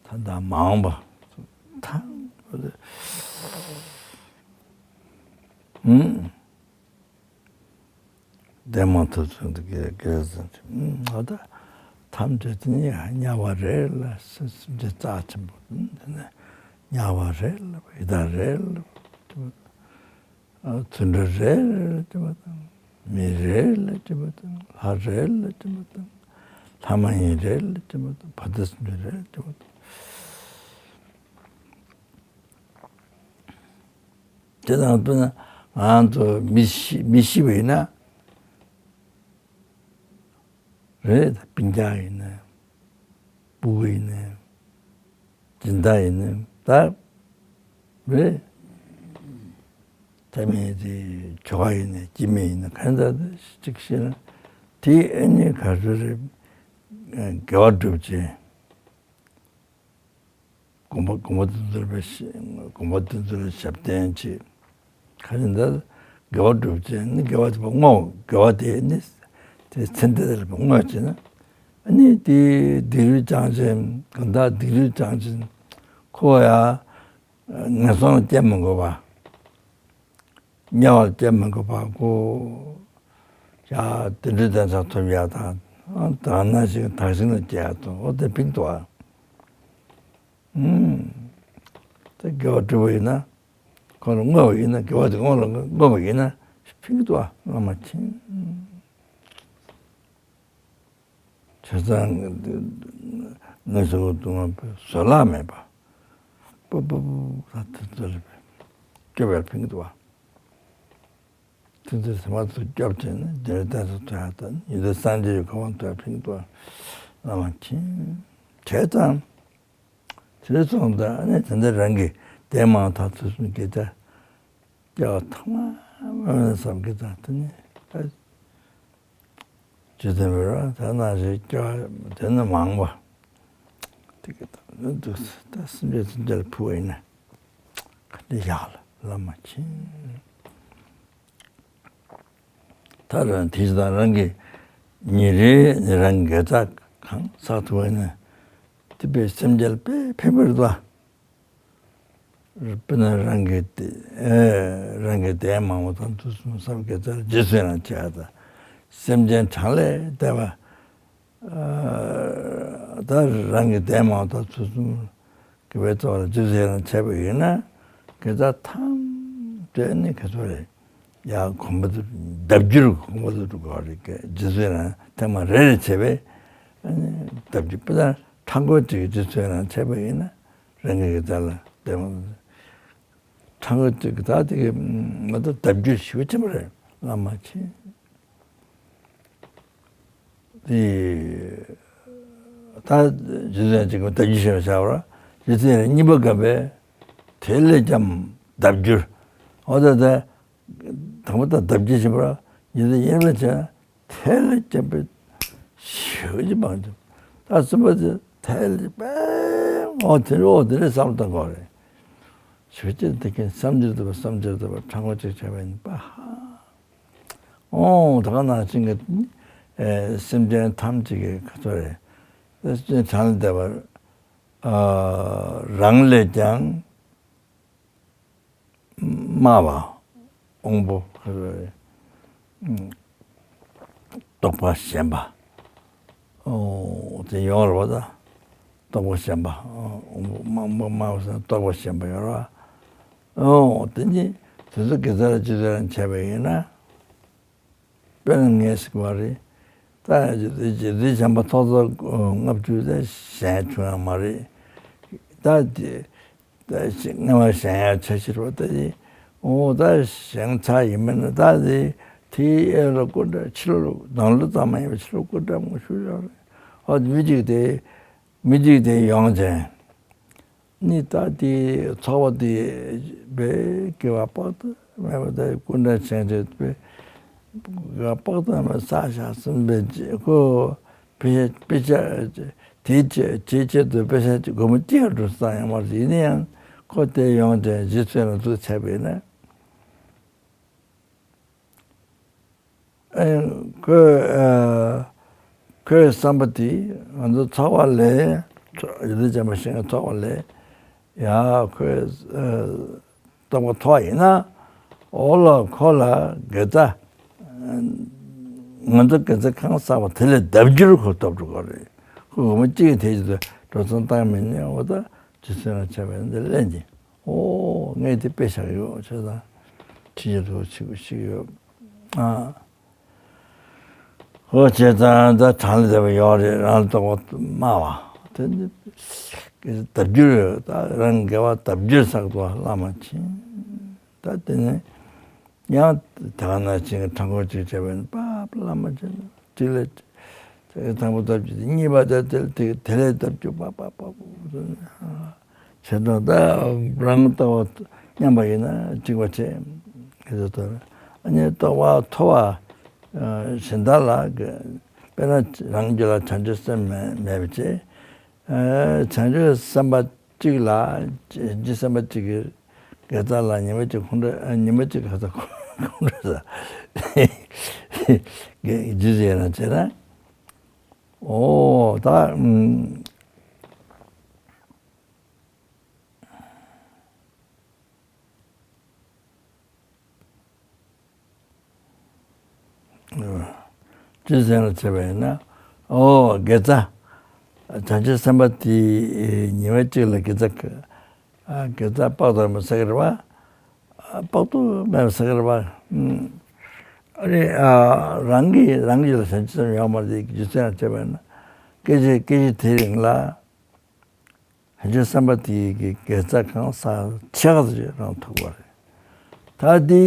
ད་ལྟ་མ་འོངས་པ། ཐམས་ཅད། ཨུམ། དེ་མ་ཐུབ་ཚུལ་འདི་དགེ་དགེ་ཟེར་གྱི། ཨུམ། ཨ་ད་ཐམས་ཅད་དེ་ནི་དམྱལ་བ་རེད་ལ་སེམས་ཅན་རྩ་ཆེན་པོ་དེ་ནི་དམྱལ་བ་རེད་ལ་ཡི་དྭགས་རེད་ལ། ཨ། དུད་འགྲོ་རེ་རེ་ལ་སྐྱེས་པ་དང་། མི་རེ་རེ་ལ་སྐྱེས་པ་དང་། ལྷ་རེ་རེ་ལ་སྐྱེས་པ་དང་། ལྷ་མ་ཡིན་རེ་རེ་ལ་སྐྱེས་པ་དང་། བ་དན་སེམས་ཅན་རེ་རེ་ལ་སྐྱེས་པ་དང་། དེ་དང་དཔེར་ན་ང་ཚོ་མི་ཤི་མི་ཤི་བ་ཡིན་ན། རེད། སྤུན་ཀྱག་ཡིན་ནའི། སྤུ་གུ་ཡིན་ནའི། སྦྱིན་བདག་ཡིན་ནའི་ད། རེད། ད་མི་དེ་ཇོ་ཁ་ཡིན་ནའི་སྐྱེ་དམན་ཡིན་ནའི་གང་ལྟར་ཅིག་ཤེས་ན། དེ་ཨ་ནི་ག་ཚོད་རེད། དགེ་བ་སྒྲུབ་བྱེད། དགོན་པ་དགོན་པ་དེ་ཚོར་བའི་དགོན་པ་དེ་ཚོར་ཞབས་བརྟན་བྱེད། ག་རེ་འདྲ། དགེ་བ་སྒྲུབ་ཅིང་ནི་དགེ་བ་དེ་བ་བསྔོ། དགེ་བ་དེ་ནི་དེ་ཚེ་འདི་ལ་བ་བསྔོ་བྱས་ན། ཨ་ནི་དེ་སྡིག་རུས་བྱང་ཆེན་གང་དག་སྡིག་རུས་བྱང་ཆེན་ཁོ་ཡ་ངན་སོང་ལ་སྐྱེ་མི་དགོས་པ། དམྱལ་བར་སྐྱེ་མི་དགོས་པ་ཁོ། ཡ་དེ་འདྲའི་གདན་ས་ཐོབ་ཡ་དང་། ཨ་དག་ན་ཞིག་དག་ཞིག་ལ་སྐྱེ་ཡ་དང་། འོ་དེ་ཕིག་ཏུ་བ། ཨུམ། དེ་དགེ་བ་སྒྲུབ་པ་ཡིན་ན། ཁོང་ལ་བསྔོ་བ་ཡིན་ན། དགེ་བ་དེ་ཁོང་ལ་བསྔོ་བ་ཡིན་ན་ཕིག་ཏུ་བ་བླ་མ་མཁྱེན། བྱས་ཙང་ངེས་སོ་དུ་མ་བཟོད་གླགས་མེད་པ། པུ་པུ་པུ་ད་དེ་ཚོ་རེད་པས། སྐྱོབ་པའི་ཕིག་ཏུ་བ། དེ་ཚོ་ཚང་མ་ཚུར་སྐྱོབ་བྱས་ནས་འདིར་གདན་ས་ཐོན་ཡ་དང་། ཡོན་ཏན་སངས་རྒྱས་ཀྱི་གོ་འཕང་ཐོབ་ཕིག་ཏུ་བ་བླ་མ་མཁྱེན། བྱས་ཙང་། དེ་ཚོ་ད་ནི་དེ་འདྲ་རང་གི་དེ་མང་ཐག་ཚུལ་གསུམ་གྱི་ད་སྐྱེ་བ་ཐོག་མ་མེད་བསམ་གྱི་ད་དེ་ནི་ད་ཇི་ལྟར་འབད་རུང་ད་ནང་བཞིན་སྐྱེ་བ་དེ་ནི་མང་བ་དེ་གི་ད་ནི་འདུག་ད་སེམས་ཅན་ཐམས་ཅད་ལ་ཕུལ་བ་ཡིན་ན་ག་འདི་ཡག་ལ་བླ་མ་མཁྱེན། ད་རང་དེ་དང་རང་གི་ཉིན་རེ་ནི་རང་གི་དགེ་རྩ་གང་བསགས་ཐུབ་པ་ཡིན་ན་དེ་དཔེ་སེམས་ཅན་ལ་དཔེ་ཕན་པ་རེད་དོ། དཔེར་ན་རང་གི་དེ་ཨེ་རང་གི་དེ་མང་པོ་དང་དུས་གསུམ་བསམ་དགེ་རྩ་ལ་རྗེས་སུ་ཡི་རང་བྱེད་ཡ་དང་། སེམས་ཅན་གྲངས་ལས་འདས་པ། ཨ་ད་རང་གི་དེ་མང་པོ་དང་དུས་གསུམ་དགེ་བའི་རྩ་བ་ལ་རྗེས་སུ་ཡི་རང་བྱས་པ་ཡིན་ན། དགེ་རྩ་ཐམས་ཅད་ནི་ག་ཚོད་རེད། ཡང་གོམས་པ་དུ་ལྡབ་འགྱུར་གོམས་པ་དུ་འགྲོ་གི་རེད། རྗེས་སུ་ཡི་རང་ཐེངས་མ་རེ་རེ་བྱས་པས་ཨ་ནི་ལྡབ་འགྱུར། དཔེར་ན་ཕྲག་མགོ་གཅིག་གི་རྗེས་སུ་ཡི་རང་བྱས་པ་ཡིན་ན། རང་གི་དགེ་རྩ་ལ་བརྟེན་པ། ཕྲག་མགོ་གཅིག་གི་ད་དེ་གི་མ་གཏོགས་ལྡབ་འགྱུར་ཞེ་པོ་ཆེན་པོ་རེད། བླ་མ་མཁྱེན། དེ་ད་རྗེས་སུ་ཡི་རང་གཅིག་གི་ལྡབ་འགྱུར་ཞེས་བྱ་བར། རྗེས་སུ་ཡི་རང་གཉིས་པ་བསྐུར་བས་དེ་ལས་ཀྱང་ལྡབ་འགྱུར། འོ་ད་ད་དང་པོ་དང་ལྡབ་འགྱུར་ཞེས་པར་རྗེས་སུ་ཡི་རང་གཉིས་པ་བྱས་ན། དེ་ལས་ཀྱང་དཔེ་ཞེ་པོ་ཅིག་མང་ཀྱང་། ད་གསུམ་པ་དེ་དེ་ལས་དཔེ་འོ་དེ་རུ་འོ་དེ་རུ་བསམ་བློ་གཏོང་དགོས་རེད། ཞེ་པོ་ཅིག་དེ་གིན་བསམ་འགྱུར་ཐུབ་པ་བསམ་འགྱུར་ཐུབ་པ་ཕྲག་མགོ་གཅིག་བྱས་པ་ཡིན་པ། ཧ། འོ་ད་ག་ནང་བཞིན་གྱི་ཨེ་སེམས་ཅན་ཐམས་ཅད་ཀྱི་ག་ཚོད་རེད། སེམས་ཅན་གྲངས་ལས་འདས་པ། ཨ་རང་ལས་ཀྱང་དམའ་བ། དབང་པོ། རྟོགས་པ་ཞན་པ། ཨོ་དེ་ཡོང་རེད་པ། ད་རྟོགས་པ་ཞན་པ། ཨོ་དབང་པོ་དམའ་དམའ་དམའ་བ་ཟེར་ན་རྟོགས་པ་ཞན་པ་ཡོང་རེད་པ། ཨོ་དེ་ནི་དེ་ཚོ་དགེ་རྩ་ལ་ཅི་ཙམ་བྱས་པ་ཡིན་ན། དཔེར་ན་ངས་ཟེར་བ་རེད། ད་རྗེ་བཙུན་བྱམས་པ་ཐོག་བརྩེགས་ལྔ་བཅུ་དེ་གཞན་བྱུང་ཡང་མ་རེད། ད་དེ་ད་སྔ་མ་གཞན་ཡང་ཆ་ཤས་པ་ད་དེ་འོ་ད་གཞན་ཚ་ཡིན་མིན་ད་དེ་དེའི་ཨེ་ལ་སྐུ་འདྲ་ཕྱི་ལོགས་ནང་ལོགས་ཙམ་མ་ཡིན་པ་ཕྱི་ལོགས་སྐུ་འདྲ་མང་ཤོས་ཡོད་རེད། ཨ་མི་གཅིག་དེ་མི་གཅིག་དེ་ཡོང་བྱས། ནི་ད་དེ་ཚོགས་པ་དེ་བས་དགེ་བ་དཔག་ཏུ་མེད་པ་དེ་སྐུ་འདྲ་ཆེན་ཆེ་བས་དགེ་བ་དཔག་ཏུ་མེད་པ་བསགས་བཞག་ཟིན་པའི་རྗེས་ཁོ་དཔེ་དཔེ་ཆ་དེའི་ཆེད་དེའི་ཆེད་དུ་དཔེ་ཆ་སྒོར་མོ་གཅིག་ཡང་འགྲོ་ས་ཡང་མ་རེད། ཡིན་ན་ཡང་ཁོ་དེ་ཡོང་དེ་རྗེ་བཙུན་ལ་ཐུག་ཆ་བས་ན། ཨེ་ཁོས་ཨ་ཁོའི་བསམ་པ་དེ་ང་ཚོ་ཚོགས་པ་ལས་ཡུལ་དུ་འབྱམས་པ་ཤིང་ཚོགས་པ་ལས་ཡ་ཁོས་ཨ་རྟོགས་པ་ཐོགས་ཡིན་ན་འོ་ལ་ཁོ་ལ་དགེ་རྩ་ང་ཚོ་དགེ་རྩ་གང་བསགས་པ་དེ་ལས་ལྡབ་འགྱུར་ཁོ་སྟོབས་འགྲོ་གི་རེད། ཁོ་སྒོར་མོ་གཅིག་དེ་ཡིས་འགྲོ་སོང་བཏང་མི་ཉན་འོ་ད་རྗེ་བཙུན་ལ་ཆ་བས་འདི་ལན་གྱིས། ཨོ་ངས་དེ་དཔེ་བཞག་ཡོད་ཆོས་དང་ཁྲིད་ཡོད་དུ་ཞིག་ཞིག་ཡོད་ཨ། ཨོ་བྱས་ཙང་ད་གྲངས་ལས་འདས་པ་ཡོད་རེད། རང་ལ་རྟོགས་པ་སྨྲ་བ་དེ་ནི་ལྡབ་འགྱུར་ཡོད། ད་རང་དགེ་བ་ལྡབ་འགྱུར་བསགས་འདུག་བླ་མ་ཕྱིན། ད་དེ་ནས་ཡང་དེ་ག་ན་ཅིག་ཕྲག་མགོ་གཅིག་བྱས་པས་ནི་པཱ་བླ་མ་ཅན་གཅིག་ལས་དེ་དང་པོ་ལྡབ་གཅིག་གཉིས་པ་དེ་དེ་དེ་དེ་ལས་ལྡབ་གཅིག་པཱ་པཱ་པཱ་པཱ་བྱས་ན་ད་རང་ལྟ་བ་མཉམ་པ་ཡིན་ན་གཅིག་པ་བྱས་ག་ཚོད་ལྟར་ཨ་ནི་རྟོགས་པ་མཐོ་བ་གཞན་དག་ལ་དཔེར་ན་རང་རྒྱུད་ལ་བྱང་ཆུབ་སེམས་མེད་མེད་པ་བྱས། བྱང་ཆུབ་སེམས་དཔའ་གཅིག་ལ་བྱང་ཆུབ་སེམས་དཔའ་གཅིག་གི་དགེ་རྩ་ལ་ཉི་མ་གཅིག་ཁོང་ཁྲོ་ཉི་མ་གཅིག་ག་ཚ་ཁོང་ཁྲོ་ས་རྗེས་སུ་ཡི་རང་བྱས་ན་ཨོ་ད། ཅི་ཟེར་ན་བྱས་པ་ཡིན་ན། ཨོ་དགེ་རྩ། བྱང་ཆུབ་སེམས་དཔའ་དེ་ཉི་མ་གཅིག་ལ་དགེ་རྩ་དགེ་རྩ་དཔག་ཏུ་མེད་པ་བསགས་ཀྱི་རེད་པ། དཔག་ཏུ་མེད་པ་བསགས་ཀྱི་རེད་པ། ཨ་རེ་རང་གིས་རང་གིས་ལ་བྱང་ཆུབ་སེམས་ཡོད་མ་རེད། རྗེས་སུ་ཡང་བྱས་པ་ཡིན་ན་སྐད་ཅིག་སྐད་ཅིག་དེའི་རིང་ལ། བྱང་ཆུབ་སེམས་དཔའ་དེའི་གི་དགེ་རྩ་གང་བསགས་ཆེ་ག་ཚོད་ཅིག་རང་ཐུག་པ་རེད། ད་དེ་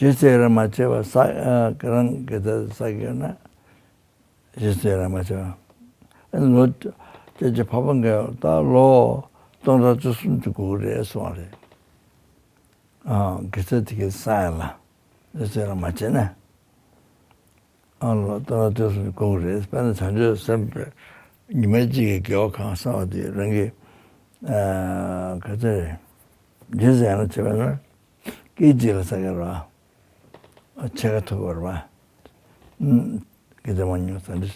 རྗེས་སུ་ཡི་རང་མ་བྱས་པ་བསགས་ཨ་རང་དགེ་རྩ་བསགས་ཡོད་ན་རྗེས་སུ་ཡི་རང་མ་བྱས་པ། ལོ་ཅེ་ཅེ་ཕ་བོང་གི་ད་ལོ་སྟོང་ཕྲག་བཅུ་གསུམ་ཅིག་འགོར་གི་རེད་གསུངས་པ་རེད། ཨ་དགེ་རྩ་དེ་གི་བསགས་ཡ་ལ་རྗེས་སུ་ཡི་རང་མ་བྱས་ན། ཨ་ལོ་ད་དུས་སུ་དགོས་ཀྱི་རེད། དཔེར་ན་བྱང་ཆུབ་སེམས་དཔའི་ཉི་མ་གཅིག་གི་དགེ་བ་གང་བསགས་པ་དེ་རང་གི་ཨ་ག་ཚོད་རེད། རྗེས་སུ་ཡང་ན་བྱས་པ་ན་སྐད་ཅིག་ལ་བསགས་ཀྱི་རེད་པ། ཨ་ཕྱེད་ཀ་ཐུབ་ཀྱི་རེད་པ། ཨུམ། དགེ་རྩ་མ་ཉུང་ས་འདྲི།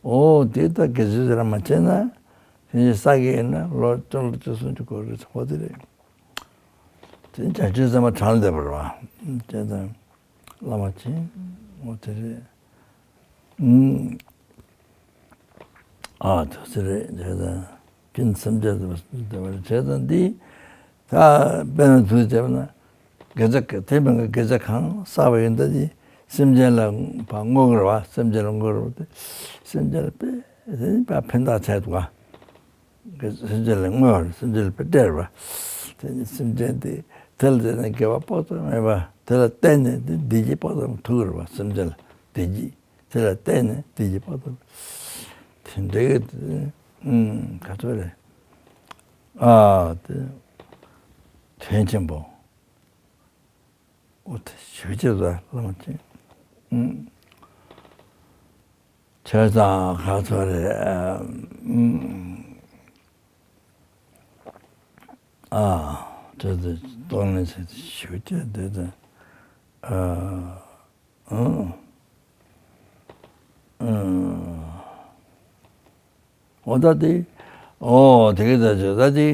ཨོ་དེ་ད་དགེ་རྩ་ཟེར་མ་བྱས་ན་དེ་བཞིན་བསགས་ཀྱི་ཡིན་ན་ལོ་སྟོང་ཕྲག་བཅུ་གསུམ་ཅིག་འགོར་གྱི་རེད། ཧོ་དེ་རེད། དེ་བྱང་ཆུབ་སེམས་དཔའ་གྲངས་ལས་འདས་པ་རེད་པ། བྱས་ཙང་། བླ་མ་ཆེན་མོ་དེ་རེད། ཨུམ། ཨ་ཐུགས་སྲས་རེད་བྱས་ཙང་། ཀུན་སེམས་ཅན་དུ་བདེ་བར་བྱས་ཙང་འདི། ད་དཔེར་ན་ཐུགས་བྱས་པ་ན། དགེ་རྩ་དེ་མིན་གྱི་དགེ་རྩ་གང་བསགས་པ་ཡིན་ད་འདི། སེམས་ཅན་ལ་ཕར་བསྔོ་དགོས་རེད་པ། སེམས་ཅན་ལ་བསྔོ་དགོས་རེད་པ། དེ་སེམས་ཅན་ལ་དཔེ་དེ་ནི་ཕར་ཕན་ཐོགས་བྱས་འདུག་ག་སེམས་ཅན་ལ་བསྔོ་བར་སེམས་ཅན་ལ་དཔེ་སྤྲད་པ། དེ་ནི་སེམས་ཅན་དེ་དེ་ལ་བརྟེན་ནས་དགེ་བ་དཔག་ཏུ་མེད་པ་དེ་ལ་བརྟེན་ནས་དེ་བདེ་སྐྱིད་དཔག་ཏུ་མེད་ཐོབ་ཀྱི་རེད་པ། སེམས་ཅན་ལ་བདེ་སྐྱིད་དེ་ལ་བརྟེན་ནས་བདེ་སྐྱིད་དཔག་ཏུ་མེད། དེ་འདྲའི་གི་ཨུམ་ག་ཚོད་རེད། ཨ་དེ་དོན་ཆེན་པོ། ཨོ་དེ་ཞུ་ཅེས་ཟ་ལམ་ཅན། ཨུམ། ཆོས་ཚང་ཁ་ཚོ་རེད། ཨུམ། ཨ་ཆོས་ཚང་གཏོང་ལེན་བྱེད་དེ་ཞུ་ཅེས་དེ་དེ། ཨ་ཨུམ། ཨུམ། འོ་ད་དེ། འོ་དེ་གི་ད་ཅོ་ད་དེ།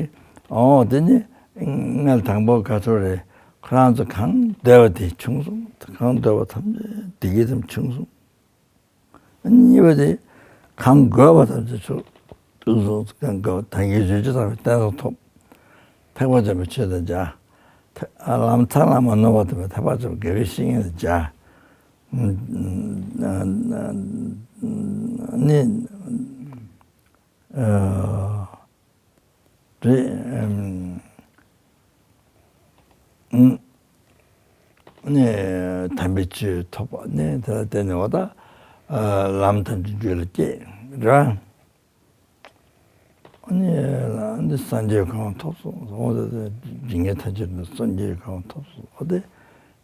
འོ་དེ་ནི། སྔར་དང་པོ་ག་ཚོད་རེད། ཁོ་རང་ཚོ་གང་འདོད་པ་དེ་བྱུང་སོང་། གང་འདོད་པ་ཐམས་ཅད་བདེ་སྐྱིད་ཙམ་བྱུང་སོང་། གཉིས་པ་དེ། གང་དགོས་པ་ཐམས་ཅད་ཆོག་ཏུ་སོང་། གང་དགོས་པ་ད་གིན་བརྗོད་བྱ་ཚང་བའི་བསྟན་སོགས་ཐོབ། ཐེག་པ་ཆེན་པོའི་ཆོས་དང་མཇལ། ཐེག་ལམ་མཚན་ལ་མ་ནོར་བ་ཐོབ་པའི་ཐེག་པ་ཆེན་པོའི་དགེ་བའི་བཤེས་གཉེན་དང་མཇལ། ནི། རེད། ནས་དམ་པའི་ཆོས་ཐོབ་པ་ནས་དེ་ལ་བརྟེན་ནས་འོ་ད་ལམ་དང་རྒྱུ་ལ་སྐྱེས་ར། ནས་འདི་སངས་རྒྱས་གང་ཐོབ་སོང་འོ་ད་འཇིགས་ངེས་ཐམས་ཅད་འདི་སངས་རྒྱས་གང་ཐོབ་སོང་འོ་དེ།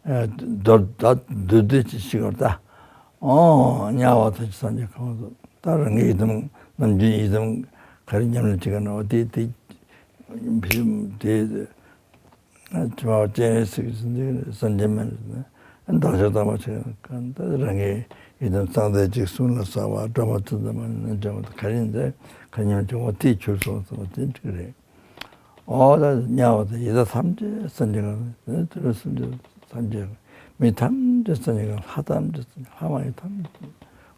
མདོར་ད་མདོར་བསྡུས་ཀྱི་ཤིག་བར་ད། ཨོ་དམྱལ་བ་ཐམས་ཅད་སངས་རྒྱས་གང་སོང་ད་རང་གི་ཡི་དམ་ནམ་རྒྱུན་ཡི་དམ་ག་རེ་ཉམས་ལེན་བྱེད་ག་ན་འོ་དེ་དེ། དེ། དྲི་བ་སྤྱན་རས་གཟིགས་ཀྱི་ཚུལ་འདི་སངས་རྒྱས་མིན་ནས་བདག་ཅག་དམ་པ་ཆེ་གང་ལྟར་རང་གི་ཡི་དམ་གཙང་སྟེ་གཅིག་གསུང་ལ་གསོལ་བ་སྒྲོལ་མ་ཐུགས་དམ་པ་ནི་འདྲ་བ་དང་ག་རེ་འདི་ག་ཉམས་ཀྱང་བ་དེས་གྱུར་སོང་ཟེར་བ་དེ་འགྲིག་རེད། འོ་ད་དམྱལ་བ་དང་ཡི་དྭགས་ཐམས་ཅད་སངས་རྒྱས་གང་དེ་ལ་སངས་རྒྱས་མི་ཐམས་ཅད་སངས་རྒྱས་གང་ལྷ་ཐམས་ཅད་སངས་རྒྱས་ལྷ་མ་ཡིན་ཐམས་ཅད་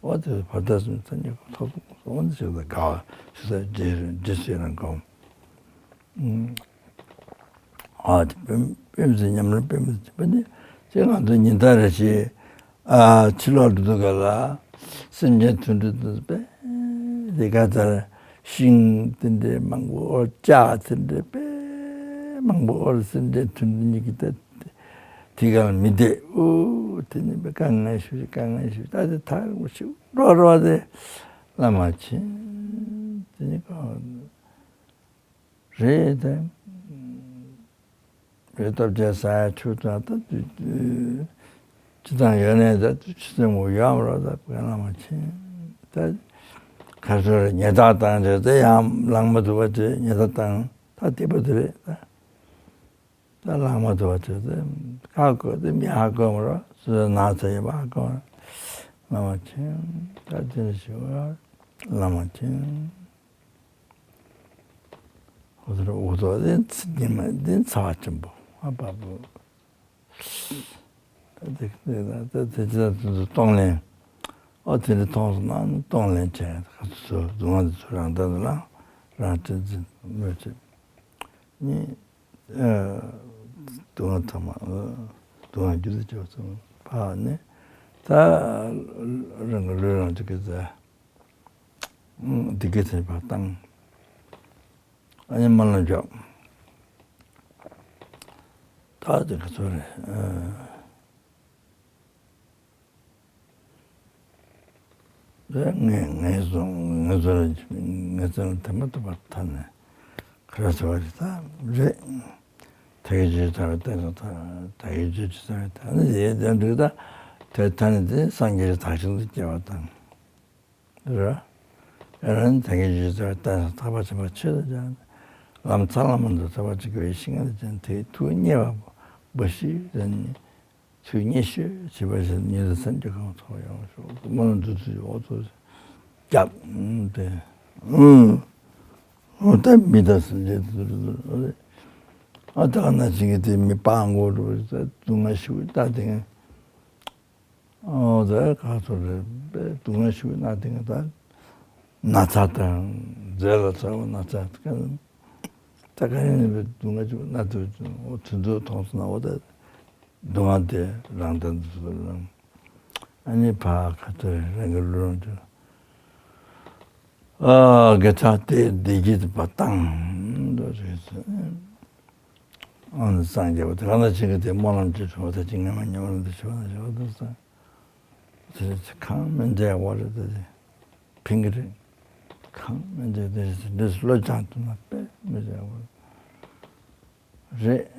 འོ་དེ་བར་དུ་སངས་རྒྱས་གང་ཐོབ་སོང་འོ་འདི་ཞིག་ལ་དགའ་བ་ཞིག་ས་རྗེས་རྗེས་སུ་ཡི་རང་གང་། ཨ་དེ་དཔེ་དཔེ་མི་སྲིད་ཉམས་ལེན་དཔེ་མི་སྲིད་པ་ནི་ཅེས་ང་ཚོ་ཉིན་ལྟར་རེ་ཞིག་ཨ་ཕྱི་ལོགས་འགྲོ་དུས་ག་ལ་སེམས་ཅན་དུད་འགྲོ་དུ་དཔེ་དེ་ག་ལྟར་ཤིང་དེ་འདྲའི་མང་པོ་ཨོར་ལྕགས་དེ་འདྲའི་དཔེ་མང་པོ་ཨོར་སེམས་ཅན་དུད་འགྲོ་གཉིས་ཀྱི་ལྟ་དེ་ག་ལ་མི་བདེ་ཨུ་དེ་ནི་དཔེ་དཀའ་ངལ་ཞུ་དཀའ་ངལ་ཞུ་ད་དེ་ཐག་རིང་པོ་ཞིག་འགྲོ་རོགས་དེ་བླ་མ་མཁྱེན་དེ་ནི་ག་རེད་དེ། རེད་སྟོབས་ཆེན་ས་ཡ་ཆུ་ཚང་ད་དུ་ཅི་ཙང་ཡོད་ནས་ད་དུ་ཆུ་ཚང་མོ་ཡོད་མ་རོགས་ད་བཀའ་ལ་མ་ཕྱིན་ད་ཁ་སོ་རེ་ཉེ་ཐག་བཏང་བྱས་ད་ཡང་ལངས་མ་ཐུབ་པ་བྱས་ཉེ་ཐག་བཏང་ད་དེ་པོ་དེ་རེད་ད་ད་ལངས་མ་ཐུབ་པ་བྱས་ད་ཁ་བསྐོར་ད་མི་ཧ་གོ་མ་རོགས་སུ་ན་ཚ་ཡོད་པ་ཧ་གོ་མ་རོགས་ལ་མ་ཕྱིན་ད་དེ་རེ་ཞུ་བ་ལ་མ་ཕྱིན། འོ་དེ་འོ་དོ་དེ་ཚིག་ཉི་མ་དེ་ཚ་བ་ཆེན་པོ་ཨ་པ་པོ། ད་དེ་དེ་དེ་དེ་ཅི་ད་དེ་ཚོ་གཏོང་ལེན། ཨོ་དེ་འདྲ་མཐོང་སོང་ན་གཏོང་ལེན་བྱས་ཁ་ཚོ་སྡུག་བསྔལ་དེ་ཚོ་རང་དོན་དུ་ལ་རང་སྤྲོད་འཛིན་མོས་བྱེད། ནི་སྡུག་བསྔལ་ཐ་མ་སྡུག་བསྔལ་རྒྱུ་དེ་ཅོག་ཙམ་ཕ་ནི་ད་རང་གི་ལུས་རང་གཅིག་གི་ཚེ། བདེ་སྐྱིད་ཐེབས་པ་དང་། ཨ་ནི་སྨོན་ལམ་རྒྱོབ། ད་དེ་ག་ཚོད་རེད། ཨ་ངས་ངས་སོང་ངས་ཚོ་ངས་ཚོ་དེ་མ་ཐུབ་པར་ཐ་ནས་ག་རེ་ཟེར་བ་རེད་ད་རེད། ད་གི་ཇི་ལྟར་བསྟན་སོང་ད་ད་གི་ཇི་ཇི་ལྟར་ད་ནི་ཡེ་དེ་འདུག་ད་དེ་ད་ནི་དེ་སངས་རྒྱས་དག་ཞིང་དུ་སྐྱེ་བ་དང་། ར། རང་ད་གིན་ཇི་ལྟར་བསྟན་ཐག་པ་ཆེན་པོ་ཆེ་ལ་སྦྱར་ནས། ལམ་ཚང་ལ་མ་འདུག་ཐག་པ་ཆེ་དགོས་ཤིང་ལ་སྦྱར་དེའི་ཐུགས་མཉེས་པ་པོ་ཞིག་རེད་ནི། ཐུགས་མཉེས་ཤོས་བྱེད་པ་ཞིག་ཉིད་དུ་སེམས་ཀྱི་གང་ཐོག་ཡོང་ཤོག་སྨོན་ལམ་འདུ་ཚུལ་འོ་ཚོ་རྒྱབ་དེ། ཨུ། ཨོ་ད་མི་ད་སེམས་ཅན་དུ་རེད། ཨ་ད་ན་ཅིག་གི་དེ་མི་སྤང་དགོས་རུ་སྡུག་བསྔལ་ཞིག་ད་དེ། ཨོ་ད་ག་ཚོད་རེད་པས་སྡུག་བསྔལ་ཞིག་ན་དེང་ད་ན་ཚ་དང་རྫས་ལ་ཚ་བ་ན་ཚ་དང་ད་ག་ནས་ནས་པས་སྡུག་བསྔལ་ཞིག་ན་དུས་ཨོ་དུས་ཚོད་མཐོང་སོང་ན་ཨོ་ད་སྡུག་བསྔལ་དེ་རང་དང་དུས་ཚོད་རང་ཨ་ནི་ཕ་ག་ཚོད་རེད་རང་གི་ལུས་རང་དུ་ཨ་དགེ་ཚ་དེ་བདེ་སྐྱིད་པ་བཏང་འདོད་རེད། ཨང་སངས་རྒྱས་པ་དེ་ག་ན་ཅིག་གི་དེ་སྨོན་ལམ་ཅིག་བྱུང་བ་དེ་ཅིག་ངན་མ་ཉེ་བར་འདི་ཞུ་བ་ན་ཞུ་བ་དུ་སངས་དེ་ཅིག་གང་མི་འདྲ་བ་རེད་དེ་ཕིང་གི་རེད། གང་མི་འདྲ་དེ་འདི་བློ་སྦྱང་ཐུབ་ན་དཔེ་མི་འདྲ་བ་རེད།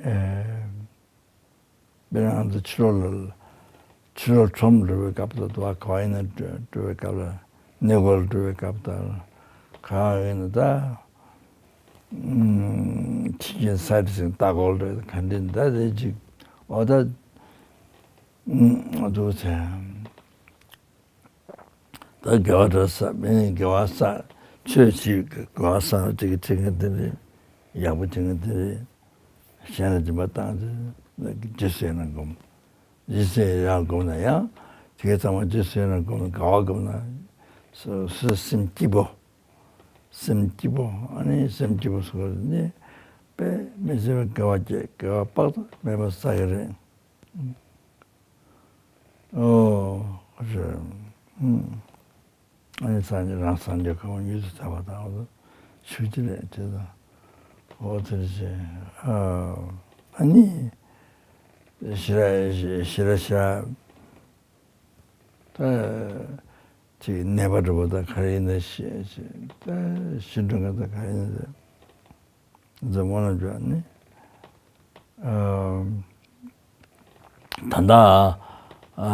དཔེར་ན་ང་ཚོ་ཕྱི་ལོགས་ལ་ཕྱི་ལོགས་ཁྲོམ་འགྲོ་བའི་སྐབས་དང་དུ་བ་ག་བ་ཡིན་ན་འགྲོ་བའི་སྐབས་ལ་གནས་སྐོར་འགྲོ་བའི་སྐབས་དང་ག་བ་ཡིན་ན་ད། ཕྱི་རྒྱལ་ས་རི་སིང་ལྟ་སྐོར་རེད་ག་འདྲ་འདྲ་རེད་ཅིག་ཨོ་ད་འདུག་ཚེ། ད་དགེ་བ་འདྲ་ས་མིན་དགེ་བ་ས་ཆོས་ཅིག་དགེ་བ་ས་ཅིག་ཅིག་གི་འདི་རེད་ཡག་པོ་ཅིག་གི་འདི་རེད་གཞན་ལ་སྦྱིན་པ་བཏང་ཚེ་རྗེས་སུ་ཡི་རང་སྒོམ། རྗེས་སུ་ཡི་རང་སྒོམ་ན་ཡང་དེ་གའི་ཚང་མ་རྗེས་སུ་ཡི་རང་སྒོམ་ན་དགའ་བ་སྒོམ་ན་སུ་སུ་སེམས་སྐྱིད་པོ། སེམས་སྐྱིད་པོ་ཨ་ནི་སེམས་སྐྱིད་པོ་སོགས་ནི་དཔེ་མི་སྲིད་པའི་དགེ་བ་བསྐྱེད་དགེ་བ་དཔག་ཏུ་མེད་པ་བསགས་ཀྱི་རེད། ཨོ་རེད། ཨུམ། ཨ་ནི་སངས་རྒྱས་རང་སངས་རྒྱས་གང་བ་མྱུར་དུ་ཐར་བ་དང་། འོ་ཆོས་ཅི་རེད་ཅེས་དང་། འོ་དེ་རེད་ཅེས། ཨ་ནི་ཞི་ར་ཞི་ར་ཞི་ར། ད་ཅིག་ནད་པ་འདྲ་པོ་དང་ག་རེ་ཡིན་ན་ཤི་ཤི་ད་ཤི་འགྲོ་མཁན་དང་ག་རེ་ཡིན་ན་འཛམ་བུ་གླིང་འཇོག་ནི། ཨ་ད་ལྟ་ཨ་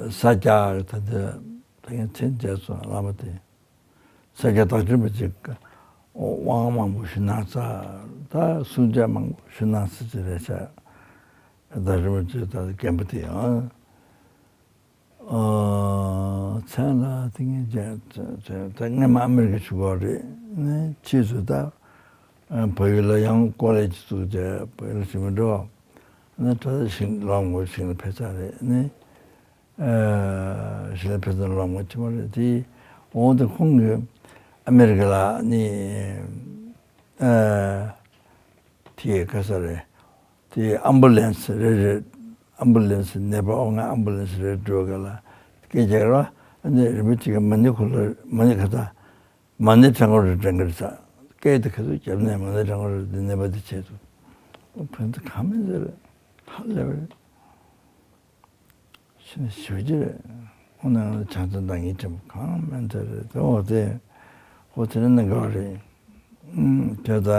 ས་སྐྱ་ད་ལྟ་ད་ངས་མཚན་བརྗེད་སོང་། བླ་མ་དེ་ས་སྐྱ་བདག་ཆེན་པོ་ཅིག་དབང་མང་པོ་ཞུ་གནང་ས། ད་གསུང་ཆོས་མང་པོ་ཞུ་གནང་ས་ཅིག་རེད་ཤག་བདག་ཆེན་པོ་ཅིག་ད་རྒན་པོ་དེ་ཡང་། ཨ་མཚན་ལ་དེ་ངས་བརྗེད་ད། སྔན་མ་ཨ་མེ་རི་ཀ་ཆུ་འགོ་རེད། ནས་ཕྱིས་སུ་ད་བལ་ཡུལ་ལ་ཡང་ཀོ་ལེ་ཇི་བཙུགས་བྱས་བལ་ཡུལ་ཞིག་མི་འགྲོ། ནས་ད་ཤིང་ལོ་ངོ་ཤིང་ལ་ཕེབས་ཚར་རེད། ནས་ཨ་ཤིང་ལ་ཕེབས་ཚར་ལོ་ངོ་ཆེན་པོ་རེད། དེ་འོང་དེ་ཁོང་གིས་ཨ་མེ་རི་ཀ་ལ་ནི་ཨ་དེ་ག་ས་རེད། དེ་ཨམ་བུ་ལན་སི་རེ་རེ། ཨམ་བུ་ལན་སི་ནད་པ་འོང་ང་ཨམ་བུ་ལན་སི་རེ་འགྲོ་ག་ལ་སྐད་རྒྱག་ར། ཨ་ནི་རིན་པོ་ཆེ་གི་མ་ཎི་ཁོ་ལ་མ་ཎི་ཁ་ད་མ་ཎི་གྲངས་ཀ་རེ་འདྲེན་གི་རེད་ས། སྐད་དེ་ག་ཚོད་བརྒྱབ་ནས་མ་ཎི་གྲངས་ཀ་རེ་དེ་ནད་པ་དེ་བྱས་སོ། ཕན་ཚུན་གང་མིན་ཟེར། ཧ་ལས་པ་རེད། ཤིན་ཏུ་ཞེ་པོ་ཅིག་རེད། འོ་ན་ང་ཚོ་བྱང་སེམས་བདག་ཉིད་ཆེན་པོ་གང་མིན་ཚོད་རེད་དེ། འོ་དེ་འོ་དེ་ནི་འགའ་རེད། ཨུམ་དེ་ད་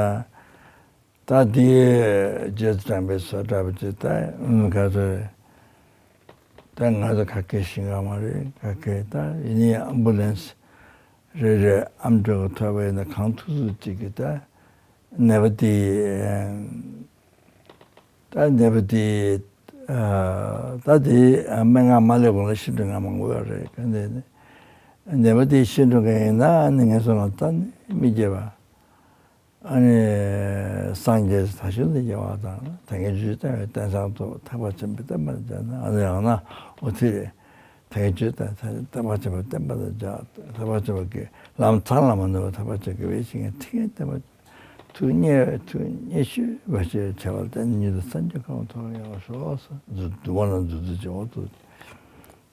ད་དེ་རྗེ་བཙུན་དྲང་པའི་བཟོ་འདྲ་པོ་ཅིག་ད་ཨུམ་ག་ཚོད་རེད། ད་ང་ཚོ་ག་གེ་ཤི་ང་མ་རེད། ག་གེ་ད་ཡིན་ནའི་ཨམ་བུ་ལན་སི་རེ་རེ་ཨམ་ཅོག་གི་ཐོག་པ་ཡིན་ན་གང་ཐུབ་ཐུབ་ཅིག་གི་ད་ནད་པ་དེ། ད་ནད་པ་དེ་ཨ་ད་དེ་སྨན་ཁང་མ་སླེབས་གོང་ལ་ཤི་འགྲོ་མཁན་མང་པོ་ཡོད་རེད། ག་ནས་ནད་པ་དེ་ཤི་འགྲོ་མཁན་ཡིན་ན་ཨ་ནི་ངན་སོང་ལ་ད་ནི་མི་སྐྱེ་བ། ཨ་ནི་སངས་རྒྱས་ད་གཞི་ནས་སྐྱེ་བ་དང་། ད་ངས་ཇུས་བསྟན་པའི་བསྟན་བཟང་དུ་ཐེག་པ་ཆེན་པོའི་བསྟན་པ་ལ་སྦྱར་ན། ཨ་ནི་ཡང་ན་འོ་དེ་རེད། ད་ངས་ཇུས་བསྟན་ཐེག་པ་ཆེན་པོའི་བསྟན་པ་ལ་སྦྱར། ཐེག་པ་ཆེན་པོ་གི་ལམ་ཚང་ལ་མ་ནོར་བ་ཐེག་པ་ཆེན་དགེ་བའི་བཤེས་གཉེན་ཐེག་མཁན་བསྟན་པ། ཐུགས་མཉེས་པའི་ཐུགས་མཉེས་ཤོས་པ་ཞེས་བྱ་བར་བརྟེན་ནས་མྱུར་དུ་སངས་རྒྱས་གོ་འཕང་ཐོབ་པར་ཤོག། སྡུག་པོ་ན་འཛུགས་འཛུགས་ཀྱི་འོག་ཏུ་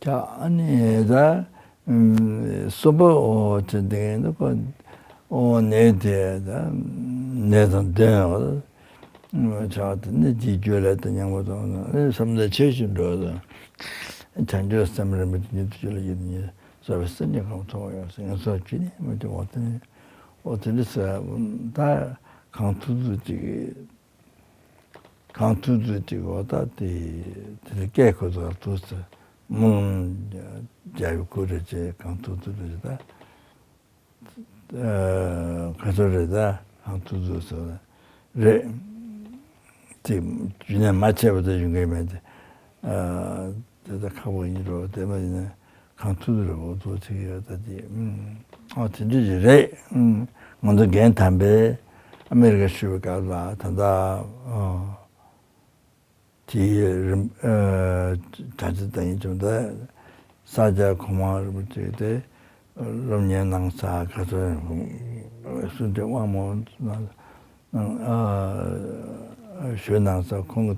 ཀྱང་ཨ་ནི་ད་གསུམ་པ་འོ་དེ་འདི་ནི་ཁོ་འོ་ནད་དེ་ད་ནད་དང་ལྡན་འོ་བྱ་བ་དེ་ནི་དེའི་རྒྱུ་ལས་དང་མཉམ་པོ་དང་ནི་བསམ་གཏན་ཆེ་ཞིང་འགྲོ་དང་། བྱང་ཆུབ་སེམས་རིན་པོ་ཆེ་མྱུར་དུ་ཞི་ལ་ཡིད་ཉིད་སོགས་པའི་སེམས་ཉིད་གང་ཐོབ་ཡོད་ཟེར། ངན་སོང་ཅི་ནས་མི་དེ་འོ་དེ་ནི་འོ་དེ་ནི་ས་ད་གང་ཐུབ་ཐུབ་ཅིག་གང་ཐུབ་ཐུབ་ཅིག་འོ་ད་དེ་དེ་ནི་སྐད་ཁོ་ཚོ་ཐུག་ས་མོང་རྒྱ་ཡུ་ཁུ་རེ་ཅེ་གང་ཐུབ་ཐུབ་རེ་ད། ཨ་ག་ཚོད་རེད། ད་ཨང་ཐུག་ཚོད་ཚོད་རེད། དེ་རྒྱུན་ནས་མ་བྱས་པ་དེ་ཡོང་གི་མེད་དེ། ཨ་དེ་ད་ཁག་པོ་ཡིན་འགྲོ། དེ་མ་ཡིན་ན་གང་ཐུག་ཚོད་རེད། འོ་ཚོད་ཚིག་ཡོད་ད་དེ། ཨ་དེ་འདྲ་ཞིག་རེད། ང་ཚོ་རྒན་དམ་པས་ཨ་མེ་རི་ཀ་བཞུགས་པའི་སྐབས་ལ་ད་ལྟ་ཨ། དེའི་རིམ་ཨ་གྲྭ་ཆེན་བདག་ཉིད་ཆེན་པོ་དང་ས་སྐྱ་གོང་མ་རིན་པོ་ཆེ་དེ་སློབ་གཉེར་གནང་ས་ག་ཚོད་གསུང་ཆོས་དབང་མོ་གནང་། ཨ་ཞུས་གནང་ས་ཁོང་གི་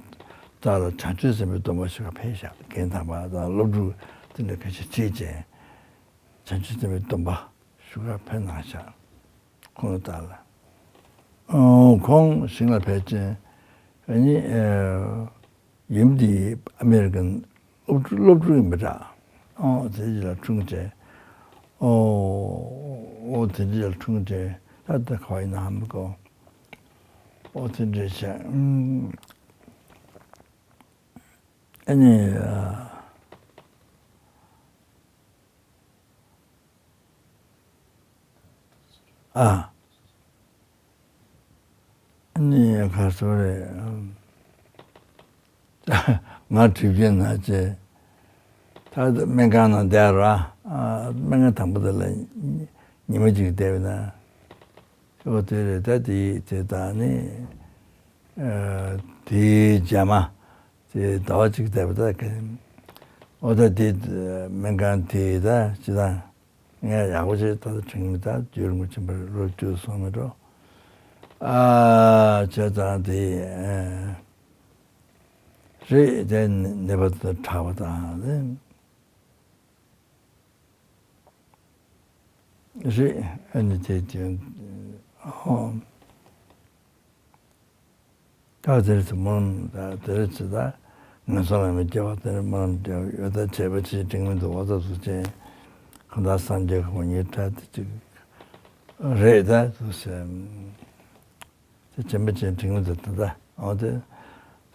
རྩ་ལ་བྱང་ཆུབ་སེམས་དཔའི་སྡོམ་པ་ཞུ་ག་ཕེབས་ཤག་རྒན་དམ་པ་དང་སློབ་ཕྲུག་དེ་འདྲ་ཁ་ཤས་ཁྲིད་བྱས་བྱང་ཆུབ་སེམས་དཔའི་སྡོམ་པ་ཞུ་ག་ཕེབས་གནང་ཤག་ཁོང་ལ་བལྟ་ལ། ཨོ་ཁོང་ཞིང་ལ་ཕལ་ཆེར་ཨ་ནི་ཨེ་ཡུམ་འདི་ཨ་མེ་རི་ཀན་སློབ་ཕྲུག་སློབ་ཕྲུག་ཡིན་པ་འདྲ། ཨོ་དེ་རྗེས་ལ་འཁྲུངས་བྱས། ཨོ་ཨོ་དེ་རྗེས་ལ་འཁྲུངས་བྱས། ད་ལྟ་ག་བ་ཡིན་ན་ཧ་མི་གོ། ཨོ་དེ་འདྲས་བྱས། ཨ་ནི་ཨ། ཨ་ནི་ག་སོ་རེད། ང་གྲིབ་ཀྱི་ན་ཆེ། ད་སྨན་ཁང་ནང་བསྡད་ར། སྨན་ཁང་དང་པོ་དེ་ལ་ཉི་མ་གཅིག་བསྡད་པ་ན། ཨོ་དེ་རེད། ད་དེ་དེ་དག་ནི་དེའི་རྗེས་མ། དེ་ཟླ་བ་གཅིག་བསྡད་པ་ད་ག་ཨོ་ད་དེ་སྨན་ཁང་དེ་ད་ཅི་ད། ངས་ཡག་པོ་ཞིག་ད་ལྟ་དྲན་གི་མི་འདུག་རྒྱུན་རིང་པོ་ཕྱིན་པ་རེད། ལོ་བཅུ་སོང་མི་འགྲོ། ཨ་བྱས་ཙང་དེ་ཨ་ རེད། དེ་ནད་པ་དེ་དྲག་པ་དང་རེད། རེད། ཨ་ནི་དེ་དེ་ཧོ། ད་དེར་ཚེ་སྨོན་ལམ་ད་དེར་ཚེ་ད་ངན་སོང་ལ་མི་སྐྱེ་བ་དེར་སྨོན་ལམ་རྒྱབ་ཡོད། ད་བྱས་པ་ཅིག་འགྲིག་མི་འདུག་འོ་ད་སུ་ཅན་གང་ལྟར་སངས་རྒྱས་ཁོང་ཉིད་ད་དེ་ཅིག་རེད། ད་སུ་ཟེར་དེ་བྱས་པ་ཅིག་འགྲིག་མི་འདུག་ད་ད་འོ་དེ་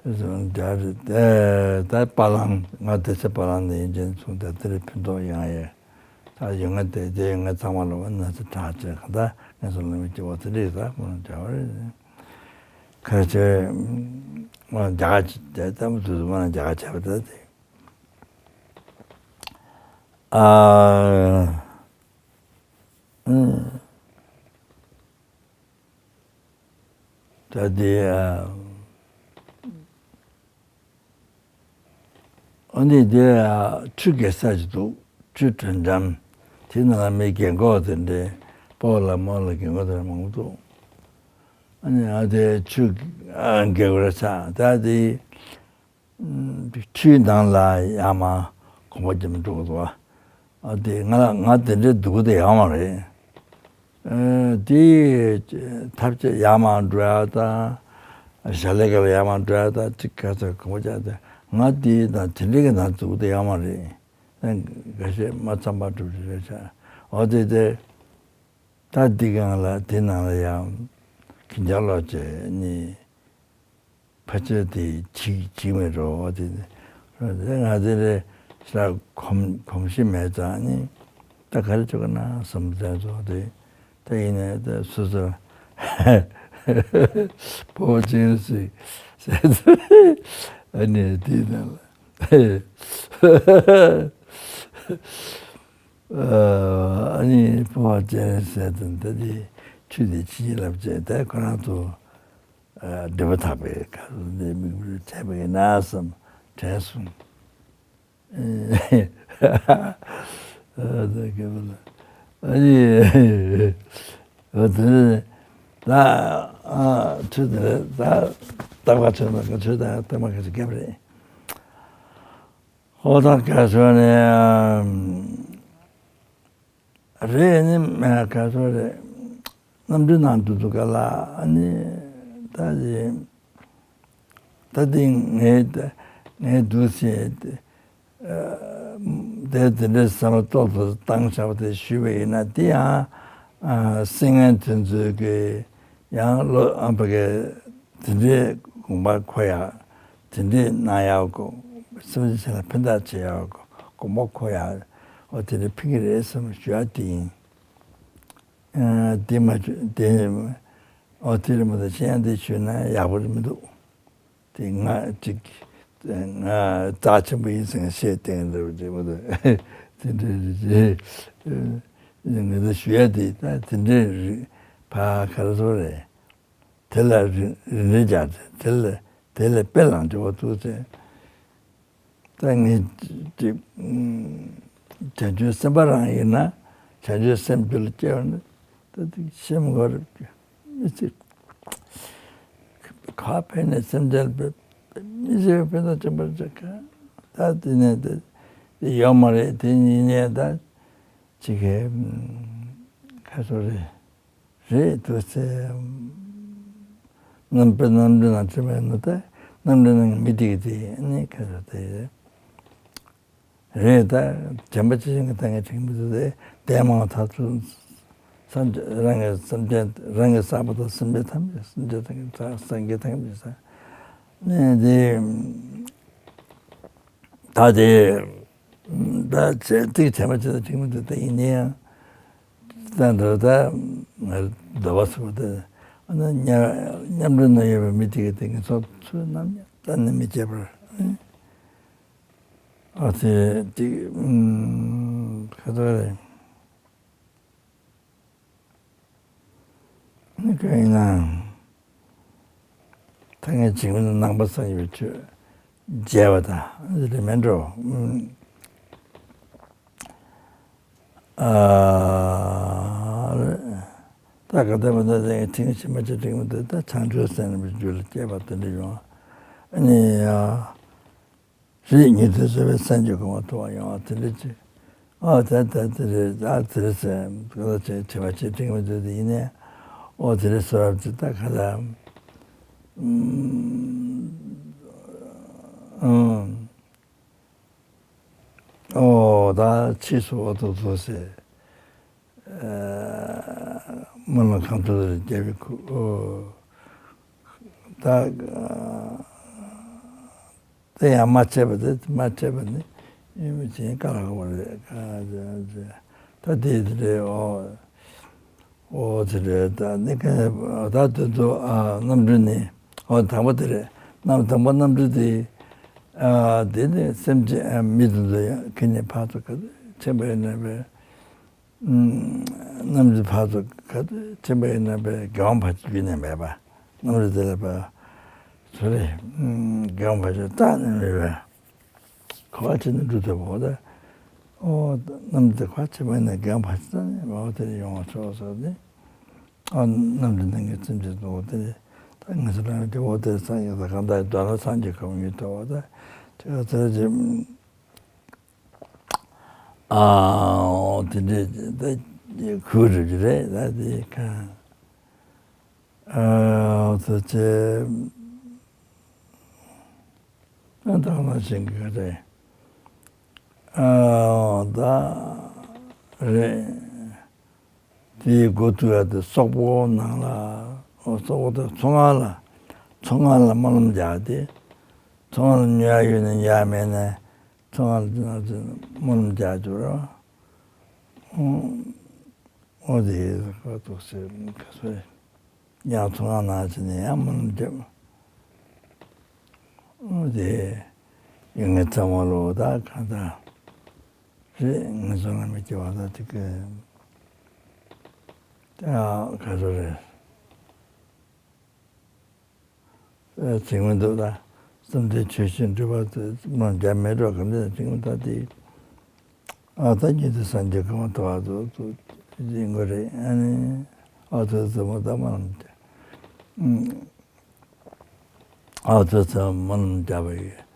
དེ་ཚོ་རྒྱ་རེད། ད་པ་ལང་ང་དེ་ཚེ་པ་ལང་ནས་ཡིན་ཅན་ཚུང་ད་དེར་ཕན་ཐོགས་ཡང་ཡས། ད་ཡོད་ང་དེ་དེ་ཡོད་ང་ཚང་མ་ལ་བ་ན་ཚེ་དྲག་ཅེས་གང་ལྟར་ངན་སོང་ལ་མི་སྐྱེ་བ་དེ་འདྲ་ཡིན་ས་སྨོན་ལམ་རྒྱག་པ་རེད། ཁ་ཆེ། མ་རྒྱ་གར་དེ་ལྟ་བུ་དུས་སུ་མ་རྒྱ་གར་བྱས་པ་དེ་དེ། ཨ། ཨུ། ད་དེ་ཨ། ཨ་ནི་དེ་ཨ་ཆུ་རྒྱག་ས་ཅིག་འདུག་ཆུ་དྲོད་འཇམ། དེ་ནང་ལ་མི་རྒན་གོག་དེ་འདྲའི་སྤོ་ལ་རྨོ་ལ་རྒན་གོག་དེ་འདྲ་མང་པོ་འདུག་ཨ་ནི་ཨ་དེ་ཆུ་ཨ་རྒྱག་ར་ཆ་ད་དེ་ཆུའི་ནང་ལ་ཡར་མར་གོམ་པ་རྒྱབ་འགྲོ་གི་འདུག་ཨ་དེ་ང་ལ་ང་དེ་འདྲའི་སྡུག་པོ་དེ་ཡོད་མ་རེད། ཨ་དེ་ཐབས་ཆེ་ཡར་མར་འགྲོ་ཡ་དང་། ཞལ་ལས་ཀ་ལ་ཡར་མར་འགྲོ་ཡ་དང་ཅིག་ག་ཚོད་གོམ་པ་རྒྱག་དེ་ང་དེ་དང་དེ་འདྲའི་གི་ནང་སྡུག་པོ་དེ་ཡོད་མ་རེད། ཨ་འགའ་ཤས་མ་འཚམས་པ་འགྲུབ་རེད་ཤག་འོ་དེ་དེ། ད་འདི་གང་ལ་དེ་ནང་ལ་ཡང་གིན་ཅང་ལོག་བྱས་ནི་ཕལ་ཆེར་དེ་བྱིག་བྱིག་མེད་འགྲོ་བ་དེ་ནི་ང་དེ་ལས་ཤ་གོམས་གོམས་གཤིས་མེད་ཙང་ནི་ད་ག་རེ་བྱེད་དགོས་ན་བསམ་བསྡད་ཚོ་དེ་ད་ཡིན་ནའི་ད་སོ་སོ་ཕོ་བོ་ཅན་ཟིག་ཟེར་ཚོ་ཨ་ནི་དེ་ནང་ལ། ཨ་ནི་སྤོང་བ་སྤྱན་རས་གཟིགས་དང་ད་དེ་ཆོས་དེ་ཕྱི་ལབ་བྱས་ད་ཁོ་རང་ཚོ་སྒྲིབ་པ་དག་པའི་ཁ་ལ་འདི་མིག་འབུར་བྱས་པ་ཡིན་ན་བསམ་དྲན་སོང་། ཨ་ནི་ཨ་དེ་ད་ཆོས་དེ་ད་རྟག་པ་ཆོས་དང་ཆོས་དང་རྟག་པ་ག་ཚོད་རྒྱབ་རེད། ཧོ་ད་ག་ཚོད་ནས་རེད་ནི་མེད་ག་ཚོད་རེད། གནམ་གྲུའི་ནང་དུ་འདུག་ག་ལ་ནི་ད་ཅི་ད་དེ་ངས་ངས་འདུག་ཟེར་དེ་དེ་འདྲའི་བསམ་བློ་ཏོག་ཙམ་བཏང་བཞག་པ་དེ་ཞུས་པ་ཡིན་ན་དེ་ཡང་སྲིད་ངན་དེ་ཚོས་གི་ཡང་བློ་ཨ་ཕ་གི་དེ་འདྲའི་དགོངས་པ་འཁོར་ཡག་དེ་འདྲའི་གནང་ཡག་གོ་སེམས་ཅན་ལ་ཕན་ཐོགས་བྱེད་ཡག་གོ་དགོངས་པ་འཁོར་ཡག་འོ་དེ་འདྲའི་ཕན་གི་རེད་བསམ་ཞུ་ཡག་དེ་ཡིན། དེ་མ་བྱུང་དེ་འོ་དེ་རེད་མ་གཏོགས་ཤེས་ཡག་དེ་ཞུས་ན་ཡག་པོ་རེད་མི་འདུག་དེ་ང་ཅིག་ང་རྩ་ཆེན་པོ་ཡིན་ཟེར་བཤད་བསྟན་འདྲ་བོ་ཅིག་མ་གཏོགས་དེ་འདྲ་རེད་ཅེས་ངས་ད་ཞུ་ཡ་དེ་ད་དེ་འདྲའི་རིགས་ཕ་ག་རེ་ཟེར་རེད། དེ་ལ་རིན་རིན་རེ་སྦྱར་ཏེ་དེ་ལ་དེ་ལས་དཔེ་བླངས་འགྲོ་བ་འདུག་ཚེ། ད་ངས་ཅིག་བྱང་ཆུབ་སེམས་དཔའ་རང་ཡིན་ན་བྱང་ཆུབ་སེམས་རྒྱུད་ལ་སྐྱེ་བ་ནི་ད་དེ་ཤེས་མི་དགོས་རེད། མི་ཚེ་ཁ་ཕན་ནས་སེམས་ཅན་ལ་མི་ཚེ་ཕན་ཐོགས་ཅན་པར་བྱེད་ཀ་ད་དེ་ནས་དེ་དེ་ཡོད་མ་རེད། དེ་ཡིན་ནའི་ད་ཅིག་གི་ཁ་སོ་རེད། རེད་འདུག་ཚེ། རྣམ་པའི་རྣམ་འདྲེན་ནང་ཚུད་པ་ཡིན་ན་ད་རྣམ་འདྲེན་ནང་མི་དེ་དེ་ནི་ཁ་ཚ་དེ་རེད། རེད་ད་བྱམས་པ་ཆེ་ཞིང་གི་ད་ངས་དྲན་མི་འདུག་སྟེ་ལྡན་མང་ཐག་ཚུད་སེམས་རང་གི་སེམས་ཅན་རང་གི་བསགས་པ་དང་སེམས་ཅན་ཐམས་ཅད་སེམས་ཅན་ཐམས་ཅད་སངས་རྒྱས་ཐམས་ཅད་ས་ནས་དེ། ད་དེ་ད་ཚེ་ཏིག་བྱས་པ་ཅི་ལ་ཁྲིག་མི་འདུག་ད་ཡིན་ནའི་ཡང་ད་འདོད་ད་ང་འདོད་པ་ཚུགས་ད་ཨ་ན་མཉམ་མཉམ་འབྲེལ་ན་ཡོད་པའི་མི་ཏིག་གི་ཏིག་ངི་ཚོ་ཚུལ་རྣམ་གཉིས་གཏན་ནས་མི་བྱེད་པར་ཨ་ཚེ་ཏིག་ཁ་ཐོག་རེད། གང་ཡིན་ན། ད་ངས་བྱིང་བའི་ནང་པ་སངས་རྒྱས་པའི་ཆོས་མཇལ་བ་དང་འདི་མེད་འགྲོ། ཨ་ད་ག་དེ་མ་ད་དེ་ངས་ཐེངས་ཤིག་མ་བྱེད་དྲིང་མི་འདུག་ད་བྱང་ཆུབ་སེམས་རྣམ་པའི་རྒྱུད་ལ་སྐྱེས་པ་དེ་འདྲ་ཡོང་། ཨ་ནི་ཡ། རེད། ཉན་ཐོས་བཟོད་པས་སངས་རྒྱས་གོ་འཕང་ཐོབ་པར་ཡོང་བ་དེ་འདྲ་ཅིག་ཨོ་ད་ད་དེ་རེད། ད་དེ་རེད་ཟེར་ག་ལ་བྱས་བྱས་པ་བྱེད་དྲན་གྱི་མི་འདུག་དེ་ཡིན་ནའི་ཨོ་དེ་རེད་བཟོ་རབས་ཅིག་ད་ག་ལ་ཨུམ། ཨོ་ད་ཕྱིས་སུ་འོ་ཐོག་ཐོག་ཟེར། སྨོན་ལམ་གང་ཐུབ་ཐུབ་རྒྱབ་པའི་ཁུ། ད་དེ་ཡང་མ་བྱས་པ་དེ་མ་བྱས་པ་ནི་ཡིན་མི་ཆེན་དཀའ་ལ་ཁག་པོ་རེད། ད་དེ་དེ་རེད། ཨོ་ཨོ་དེ་རེད། ད་ནི་ཀ་ད་དེ་ཚོ་ཨ་རྣམ་འཕྲུལ་ནི་ཨོ་དང་པོ་དེ་རེད། རྣམ་དང་པོ་རྣམ་འཕྲུལ་དེ་ཨ་དེ་ནི་སེམས་ཅན་མི་དེ་ཚོ་ཡང་ཁེ་ཉེན་ཕར་ཚུར་ག་ཚོད་ཕྱིན་པ་ཡིན་ན་བས། རྣམ་འགྱུར་ཕར་ཚུར་ག་ཚོད་ཕྱིན་པ་ཡིན་ན་བས་དགེ་བ་བར་ཆད་རྒྱུད་ནས་མེད་པ། རྣམ་འགྱུར་དེ་ལ་བས་ཚོ་རེ་དགེ་བ་བར་ཆད་རྩ་ནས་མེད་པས། ག་བ་ཕྱིན་ན་འགྲུབ་ཐུབ་པ། འོ་ད་ཨོ་རྣམ་འགྱུར་དེ་ག་བ་ཕྱིན་པ་ཡིན་ན་དགེ་བ་བར་ཆད་རྩ་ནས་མེད་པ་དེ་ཡོང་བ་ཆོག་ཟེར་ཏེ། ཨ་རྣམ་འགྱུར་ནང་གི་སེམས་ཅན་གཙོ་བོ་དེ་ད་ངེས་སུ་ལ་དེ་འོ་དེ་སངས་རྒྱས་ད་གང་ལྟར་མདོར་ན་སངས་རྒྱས་གང་ཡོད་དོ། འོ་ད་དེ་ག་ཚོད་ཅིག་ཨ་དེ་འདྲའི་ད་གུ་རུ་རེད། ད་དེ་ག་ཨ་ཚོ་ཆེ་ཨ་ད་མ་ཤེས་གི་རེད། ཨ་ད་རེད། དེའི་འགོ་བཙུགས་ཡ་དེ་སོག་པོ་ནང་ལ། སོག་པོ་དེ་མཚོ་སྔོན་ལ། མཚོ་སྔོན་ལ་སྨོན་ལམ་རྒྱག་དེ། མཚོ་སྔོན་ལ་ཉོ་ཡ་ཡོད་ན་ཉོ་ཡ་མེད་ན་མཚོ་སྔོན་ལ་སྨོན་ལམ་རྒྱག་རྒྱུ་ར། ཨོ་དེ་ཁ་ཐུག་སེ་ཁ་སོ་ཡང་མཚོ་སྔོན་ནང་ཕྱིན་ནས་ཡང་སྨོན་ལམ་རྒྱབ། ཨོ་དེ་ཡོད་ངེས་ཚང་མ་ལོ་ད་གང་ལྟར། རེད། ངེས་སོང་ལ་མི་སྐྱེ་བ་ད་དེ་གི་ད་ག་རེ་རེད། ཨ་ཚིག་མི་འདུག་ད་བསམ་གཏན་ཆོས་བཞིན་སྒྲུབ་པ་དེ་མ་རྒྱ་མེད་འགྲོ་གམ་དེ་ཚིག་མི་ད་དེ། ཨ་ད་ཉིད་དུ་སངས་རྒྱས་གང་ཐོབ་པ་དེ་ཡིན་དགོས་རེད། ཨ་ནི་ཨ་ཚོ་ཚོ་མ་ད་མ་ལམ་དེ་ཨ་ཚོ་ཚོ་མ་ལམ་རྒྱབ་པ་ཡིན།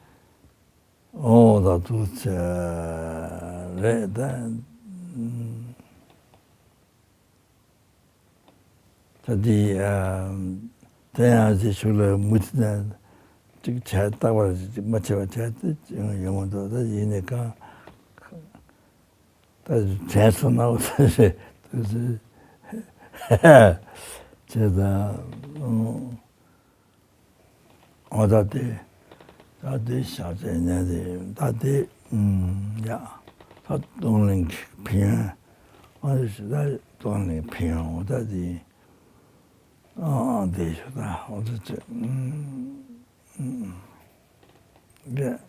ཨོ་ད་ཐུགས་ཆེ་རེད་ད། ད་འདི་དེ་ཡང་ཅིག་ཤུགས་ལ་མུ་མཐུད་ནས་ཅིག་བྱས་རྟག་པར་ཅིག་མ་བྱས་པ་བྱས་ཏེ་ཡོང་མི་འདུག་ད་ཡིན་ནའི་གང་ད་དྲན་སོང་ན་འོ་ད་རེད་དུས་ཚོད་བྱས་ད། འོ་ད་དེ། ད་དེ་བཞག་ཚེ་ནས་དེ་ད་དེ་ཡ། ད་གཏོང་ལེན་གྱི་ཕན་ཡོན། ཨ་ཞིག་ད་གཏོང་ལེན་ཕན་ཡོན་འོ་ད་དེ། ཨ་དེ་ཞིག་ད་འོ་ད་ཅི་རེད།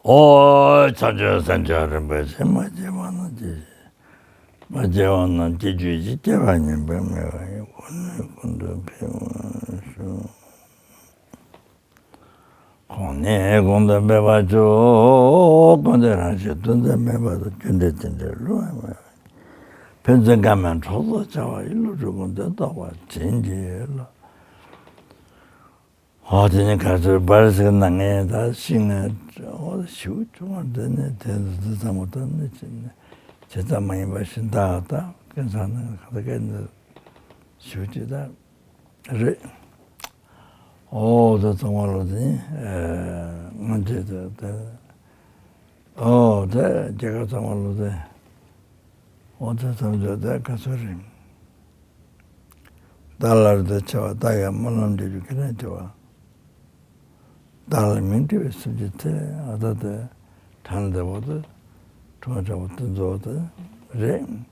ཨོ། བྱང་ཆུབ་སེམས་མཆོག་རིན་པོ་ཆེ། མ་སྐྱེས་པ་རྣམས་སྐྱེ། མ་སྐྱེས་པ་རྣམས་སྐྱེ་གྱུར་ཅིག་སྐྱེས་པ་ཉམས་པ་མེད་པ་ཡི། གོང་ནས་གོང་དུ་འཕེལ་བར་ཤོག་གོང་ནས་གོང་དུ་འཕེལ་བར་ཤོག་གོང་དུ་རང་བཞིན་དུ་འཛད་མེད་པར་སྐྱོ་འདྲ་ཅི་འདྲའི་བསླུ་བ་མེད་པ། ཕན་ཚུན་དགའ་མོས་གྲོགས་སུ་འཆར་བ་ཡི། བསླུ་བྲིད་ཀུན་ཏུ་རྟོག་པ་བྱིན་གྱིས་རློབས། ཨོ་དེ་ནི་ག་ཚོད་འབར་ཟེར་ན་ངས་ད་ཤི་ང་ཨོ་ཞིའུ་ཆུང་བ་འདི་ནི་དེ་འདི་ཚང་མ་ད་ནི་བྱེད་ནི་བྱེད་ཙམ་མ་ཡིན་པ་ཤིན་ཏུ་ད་ཀུན་བཟང་ནི་ག་ད་ག་ནི་ཞིའུ་ཅི་ད་རེད། ཨོ་ད་ཚང་མ་ལོ་དེ་ནི་ང་འདྲེ་ད་ད། ཨོ་དེ་རྒྱལ་ཁབ་ཚང་མ་ལོ་དེ། ཨོ་དེ་ཚང་མ་དེ་ག་ཚོད་རེད། བདག་ལ་རེ་ལྟོས་ཆེ་བ། བདག་གིས་སྨོན་ལམ་འདེབས་རྒྱུ་ཁས་ལེན་བྱེད་པ། བདག་ལ་མིང་བྲི་བའི་སེམས་ཀྱི་ཚེ། ཨ་ད་དེ་དྲང་བདེན་པོ་དེ་གྲོང་ཆོག་པོ་དེ་ཚོ་དེ་རེད།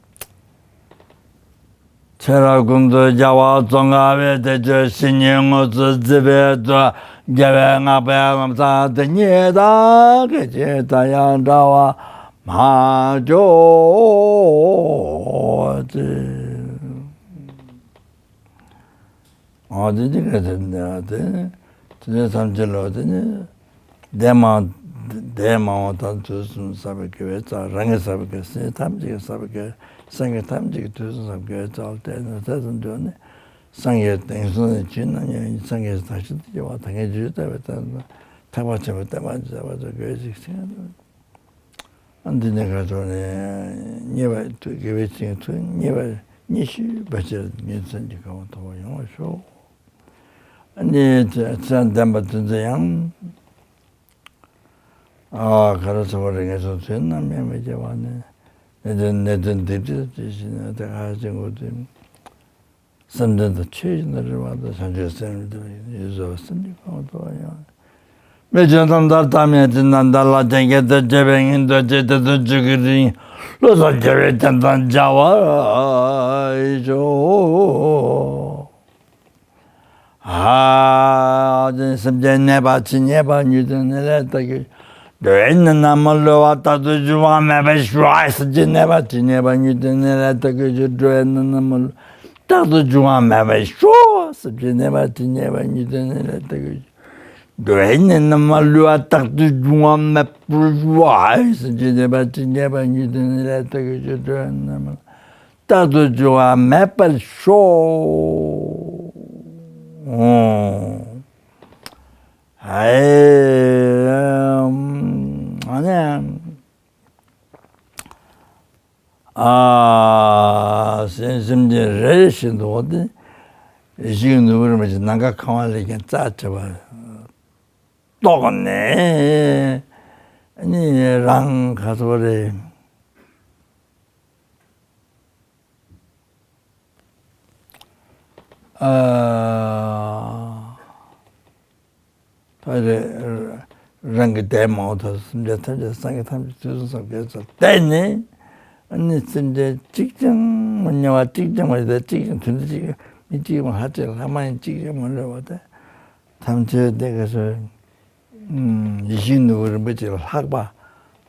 ཚེ་རབས་ཀུན་ཏུ་རྒྱལ་བ་ཙོང་ཁ་པའི་བདེ་སྤྱོད་བཤེས་གཉེན་དངོས་སུ་བརྩིས་པའི་མཛོད། རྒྱལ་བའི་བསྔགས་པའི་ལམ་བཟང་དེ་ཉིད་དང་། སྐད་ཅིག་ལྟར་ཡང་འདྲ་བར་མ་གྱུར་ཅིག་ཨོ་དེ་ཅི་ག་དེ་ནས་དེ་དེ་ནས་ཐམས་ཅད་ལོ་དེ་ནས་བདེན་མ་ འདས་མ་འོངས་མཐར་དུས་གསུམ་བསགས་པའི་དགེ་བའི་རྩ་བ། རང་གིས་བསགས་པའི་དགེ་བ། སེམས་ཅན་ཐམས་ཅད་ཀྱིས་བསགས་པའི་དགེ་བ། སངས་རྒྱས་ཐམས་ཅད་ཀྱིས་དུས་གསུམ་བསགས་པའི་དགེ་བའི་རྩ་བ་ལ་བརྟེན་ནས་ཐོས་བསམ་བྱས་ནས། སངས་རྒྱས་དེང་སང་ནས་ཇི་སྙེད་ཡོད་པའི་སངས་རྒྱས་ད་ཕྱིན་དུ་འགྱུར་བ་དང་། ངེས་འབྱུང་ལྟ་བུའི་ཐེག་པ་ཆེན་པོ་བསྟན་པ་འདི་ལྟ་བུ་དགེ་བའི་ཚིག་ཆེན་པོ། འདི་ནས་ག་ཚོད་ནས་རྙེད་པ། དགེ་བའི་ཚིག་ཐོས་རྙེད་པ་རྙེད་ཤེས་པ་ཕྱིར། ཉིན་མཚན་གྱི་དགའ་བ་ཐོབ་པར་ཡོང་བར་ཤོག་ཨ་ནི་ཚེ་ཚེ་ལྡན་པ་དེ་ཚོ་ཡང་། ཨ་ག་རེ་ཟེར་བ་རེད། ངན་སོང་ཚུལ་རྣམ་གཡེང་མི་སྐྱེ་བ་ནས། ནད་དོན་ནད་དོན་སྡིག་སྒྲིབ་ཀྱི་ཞིང་ནས་དེ་ག་ཅི་འགོ་དུས། བསམ་གཏན་དང་ཆོས་བཞིན་དུ་སྒྲུབ་པ་དང་། བྱང་ཆུབ་སེམས་དང་ཡུལ་བཟོད་པ་སེམས་ཀྱི་གོང་དུ་ཡང་། མི་ཆོས་རྣམ་དག་ཐ་མལ་གྱི་རྣམ་དག་ལ་རྐྱེན་གྱིས་དེ་སྐྱེ་བའི་ངན་འགྲོ་སྐྱེ། དེ་ཚོ་བཅུད་ཀྱི་རིང་ལུགས་སུ་སྐྱེ་བའི་རྐྱེན་དང་བྲལ་བར་ཤོག་ཨ་ནི་སེམས་ཅན་ནད་པ་ཇི་སྙེད་པ་ཉིད་དུ་ནད་ལས་ཐར་གྱུར་ཅིག་འགྲོ་བའི་ནད་རྣམས་མ་ལུས་པ་རྟག་ཏུ་འབྱུང་བ་མེད་པར་ཤོག་སེམས་ཅན་ནད་པ་ཇི་སྙེད་པ་ཉིད་དུ་ནད་ལས་ཐར་གྱུར་ཅིག་འགྲོ་བའི་ནད་རྣམས་མ་ལུས་རྟག་ཏུ་འབྱུང་བ་མེད་པར་ཤོག་སེམས་ཅན་ནད་པ་ཇི་སྙེད་པ་ཉིད་དུ་ནད་ལས་ཐར་གྱུར་ཅིག་འགྲོ་བའི་ནད་རྣམས་མ་ལུས་པ་རྟག་ཏུ་འབྱུང་བ་མེད་པར་ཤོག་སེམས་ཅན་ནད་པ་ཇི་སྙེད་པ་ཉིད་དུ་ནད་ལས་ཐར་གྱུར་ཅིག་འགྲོ་བའི་ནད་རྣམས་རྟག་ཏུ་འབྱུང་བ་མེད་པར་ཤོག་ཨེ། ཨ་ནི། ཨ། སེམས་སེམས་ཅན་རེ་རེ་བཞིན་དུ་འོ་དེ། ཡིད་བཞིན་ནོར་བུ་རིན་པོ་ཆེ་ནམ་མཁའ་ཁང་བ་ལས་ཀྱང་རྩ་ཆེ་བ་རྟོགས་ནས། ཨ་ནི་རང་ག་ཚོད་རེད། ཨ། ད་རེ་རང་གི་འདས་མ་འོངས་མཐར་སེམས་ཅན་ཐམས་ཅད་སངས་རྒྱས་ཐམས་ཅད་དུས་གསུམ་བསགས་པའི་ཚོགས་བརྟེན་ནས། ཨ་ནི་སེམས་ཅན་གཅིག་ཀྱང་མི་ཉམས་པ། གཅིག་ཀྱང་མི་ཡོད་པ། གཅིག་ཀྱང་དུས་འདི་གཅིག་མི་གཅིག་མ་ཧ་ཅང་ལྷག་མ་ཡིན་གཅིག་ཀྱང་མི་ལུས་པ་དེ། ཐམས་ཅད་དེ་ག་ཚོད། ཡིད་བཞིན་ནོར་བུ་རིན་པོ་ཆེ་ལ་ལྷག་པ།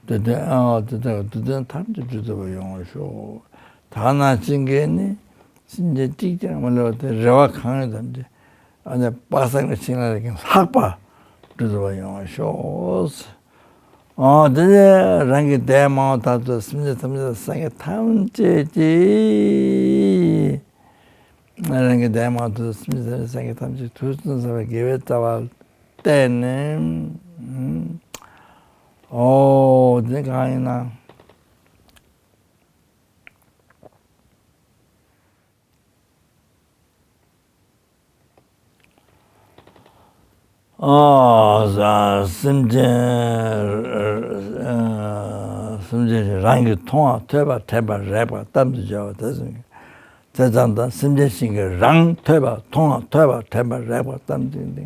འདོད་དོན་ཨ་འདོད་དོན་འདོད་དོན་ཐམས་ཅད་འགྲུབ་ཐུབ་པ་ཡོང་བར་ཤོག་ད་ནང་བཞིན་གྱི་ནི་སེམས་ཅན་གཅིག་ཀྱང་མི་ལུས་པ་དེ་རེ་བ་གང་ཡོད་ཐམས་ཅད་ཨ་ནི་དཔག་བསམ་གྱི་ཤིང་ལ་ལྷག་པ་འགྲུབ་ཐུབ་པ་ཡོང་བར་ཤོག་ཨོ་དེ་ནས་རང་གི་འདས་མ་འོངས་མཐར་ཐུག་སེམས་ཅན་ཐམས་ཅད་སངས་རྒྱས་ཐམས་ཅད་ཀྱིས། རང་གི་འདས་མ་འོངས་མཐར་ཐུག་སེམས་ཅན་སངས་རྒྱས་ཐམས་ཅད་དུས་གསུམ་བསགས་པའི་དགེ་བའི་རྩ་བ་བརྟེན་ནས། ཨོ་དེ་གང་ཡིན་ན། ཨ། སེམས་ཅན། སེམས་ཅན་རང་གིས་མཐོང་བ་ཐོས་པ་དྲན་པ་རེག་པ་གཏམ་དུ་སྦྱར་བ་དེ་གསུམ་གྱི་དེ་ཙམ་དང་། སེམས་ཅན་གཞན་གྱིས་རང་ཐོས་པ་མཐོང་བ་ཐོས་པ་དྲན་པ་རེག་པ་གཏམ་དུ་སྟེ།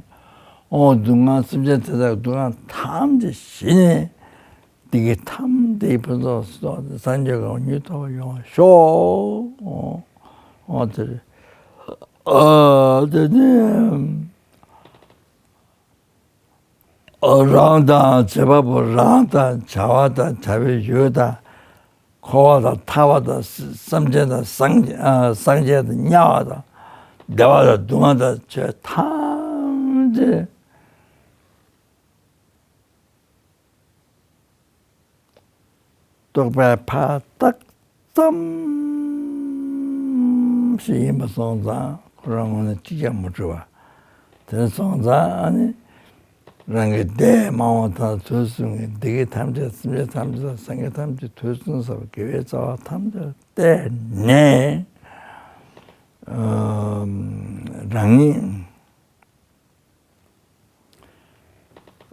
ཨོ་སྡུག་བསྔལ་སེམས་ཅན་དེ་དག་སྡུག་བསྔལ་ཐམས་ཅད་ཞི་ནས། བདེ་སྐྱིད་ཐམས་ཅད་ཀྱི་ཕུན་ཚོགས་སུ་སངས་རྒྱས་ཀྱི་དངོས་ཐོབ་ཡོང་བར་ཤོག་ཨོ་དེ་རེད། ཨ་དེ་ནས་རང་དང་བྱེད་པ་པོ་རང་དང་བྱ་བ་དང་བྱ་བའི་ཡུལ་དང་འཁོར་བ་དང་ཐར་པ་དང་སེམས་ཅན་དང་སངས་སངས་རྒྱས་དང་དམྱལ་བ་དང་བདེ་བ་དང་སྡུག་བསྔལ་དང་ཆོས་ཐམས་ཅད། རྟོག་པས་ཕར་བཏགས་ཙམ་ཞིག་ཡིན་པ་སོང་ཙང་ཁོ་རང་ངོས་ནས་གཅིག་ཀྱང་མི་འཁྲུལ་བ། དེ་སོང་ཙང་ཨ་ནི་རང་གི་འདས་མ་འོངས་མཐར་དུས་གསུམ་གྱི་བདེ་སྐྱིད་ཐམས་ཅད་སེམས་ཅན་ཐམས་ཅད་སངས་རྒྱས་ཐམས་ཅད་དུས་གསུམ་བསགས་པའི་དགེ་བའི་རྩ་བ་ཐམས་ཅད་བརྟེན་ནས་རང་ཉིད།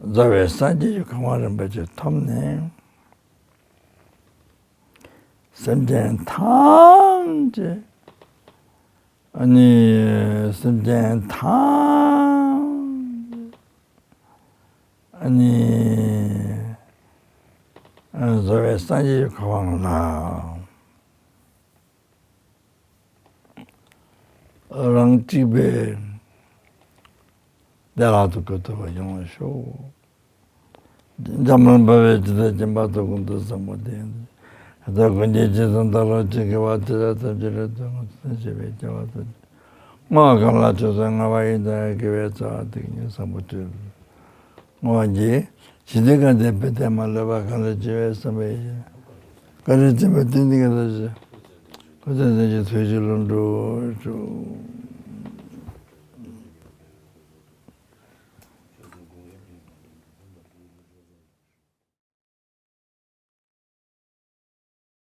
རྫོགས་པའི་སངས་རྒྱས་ཀྱི་གོ་འཕང་རིན་པོ་ཆེ་ཐོབ་ནས། སེམས་ཅན་ཐམས་ཅད། ཨ་ནི་སེམས་ཅན་ཐམས་ཅད། ཨ་ནི་རྫོགས་པའི་སངས་རྒྱས་ཀྱི་གོ་འཕང་ལ། རང་གཅིག་པའི་བདེ་བླག་ཏུ་འགོད་ཐུབ་པ་ཡོང་བར་ཤོག་འཇམ་རླུང་འབབ་པའི་ཇི་ལྟར་སྦྱིན་པ་དང་། ཀུན་ཏུ་བཟང་པོ་དེ་ཡང་དེ་ལྟར་ཀུན་གྱི་རྗེས་སུ་བདག་སློབ་ཅིང་། དགེ་བ་དེ་དག་ཐམས་ཅད་རབ་ཏུ་བསྔོ། བརྩོན་བྱེད་པའི་སྐྱེ་བ་ཐམས་ཅད་བསྔོ་བ་གང་ལ་ཆོས་སུ་བསྔོ་བ་ཡིན་ཏེ། དགེ་བའི་རྩ་བ་དེ་ཉིད་བཟང་པོ་སྤྱོད་པའི་བསྔོ་བ་གྱིས། ཞི་བདེ་གང་དེ་དཔེ་དེ་མ་ལོས་པ་གང་ལ་ཅི་བས་བསམ་པའི་ཡིན། བཀའ་དྲིན་ཅན་པ་བསྟན་འཛིན་གྱི་ལ་ཞེས། ཁོ་ཚོ་ཚོ་ཀྱི་ཐུགས་རྗེ་ལ་འགྲོ་ཆུག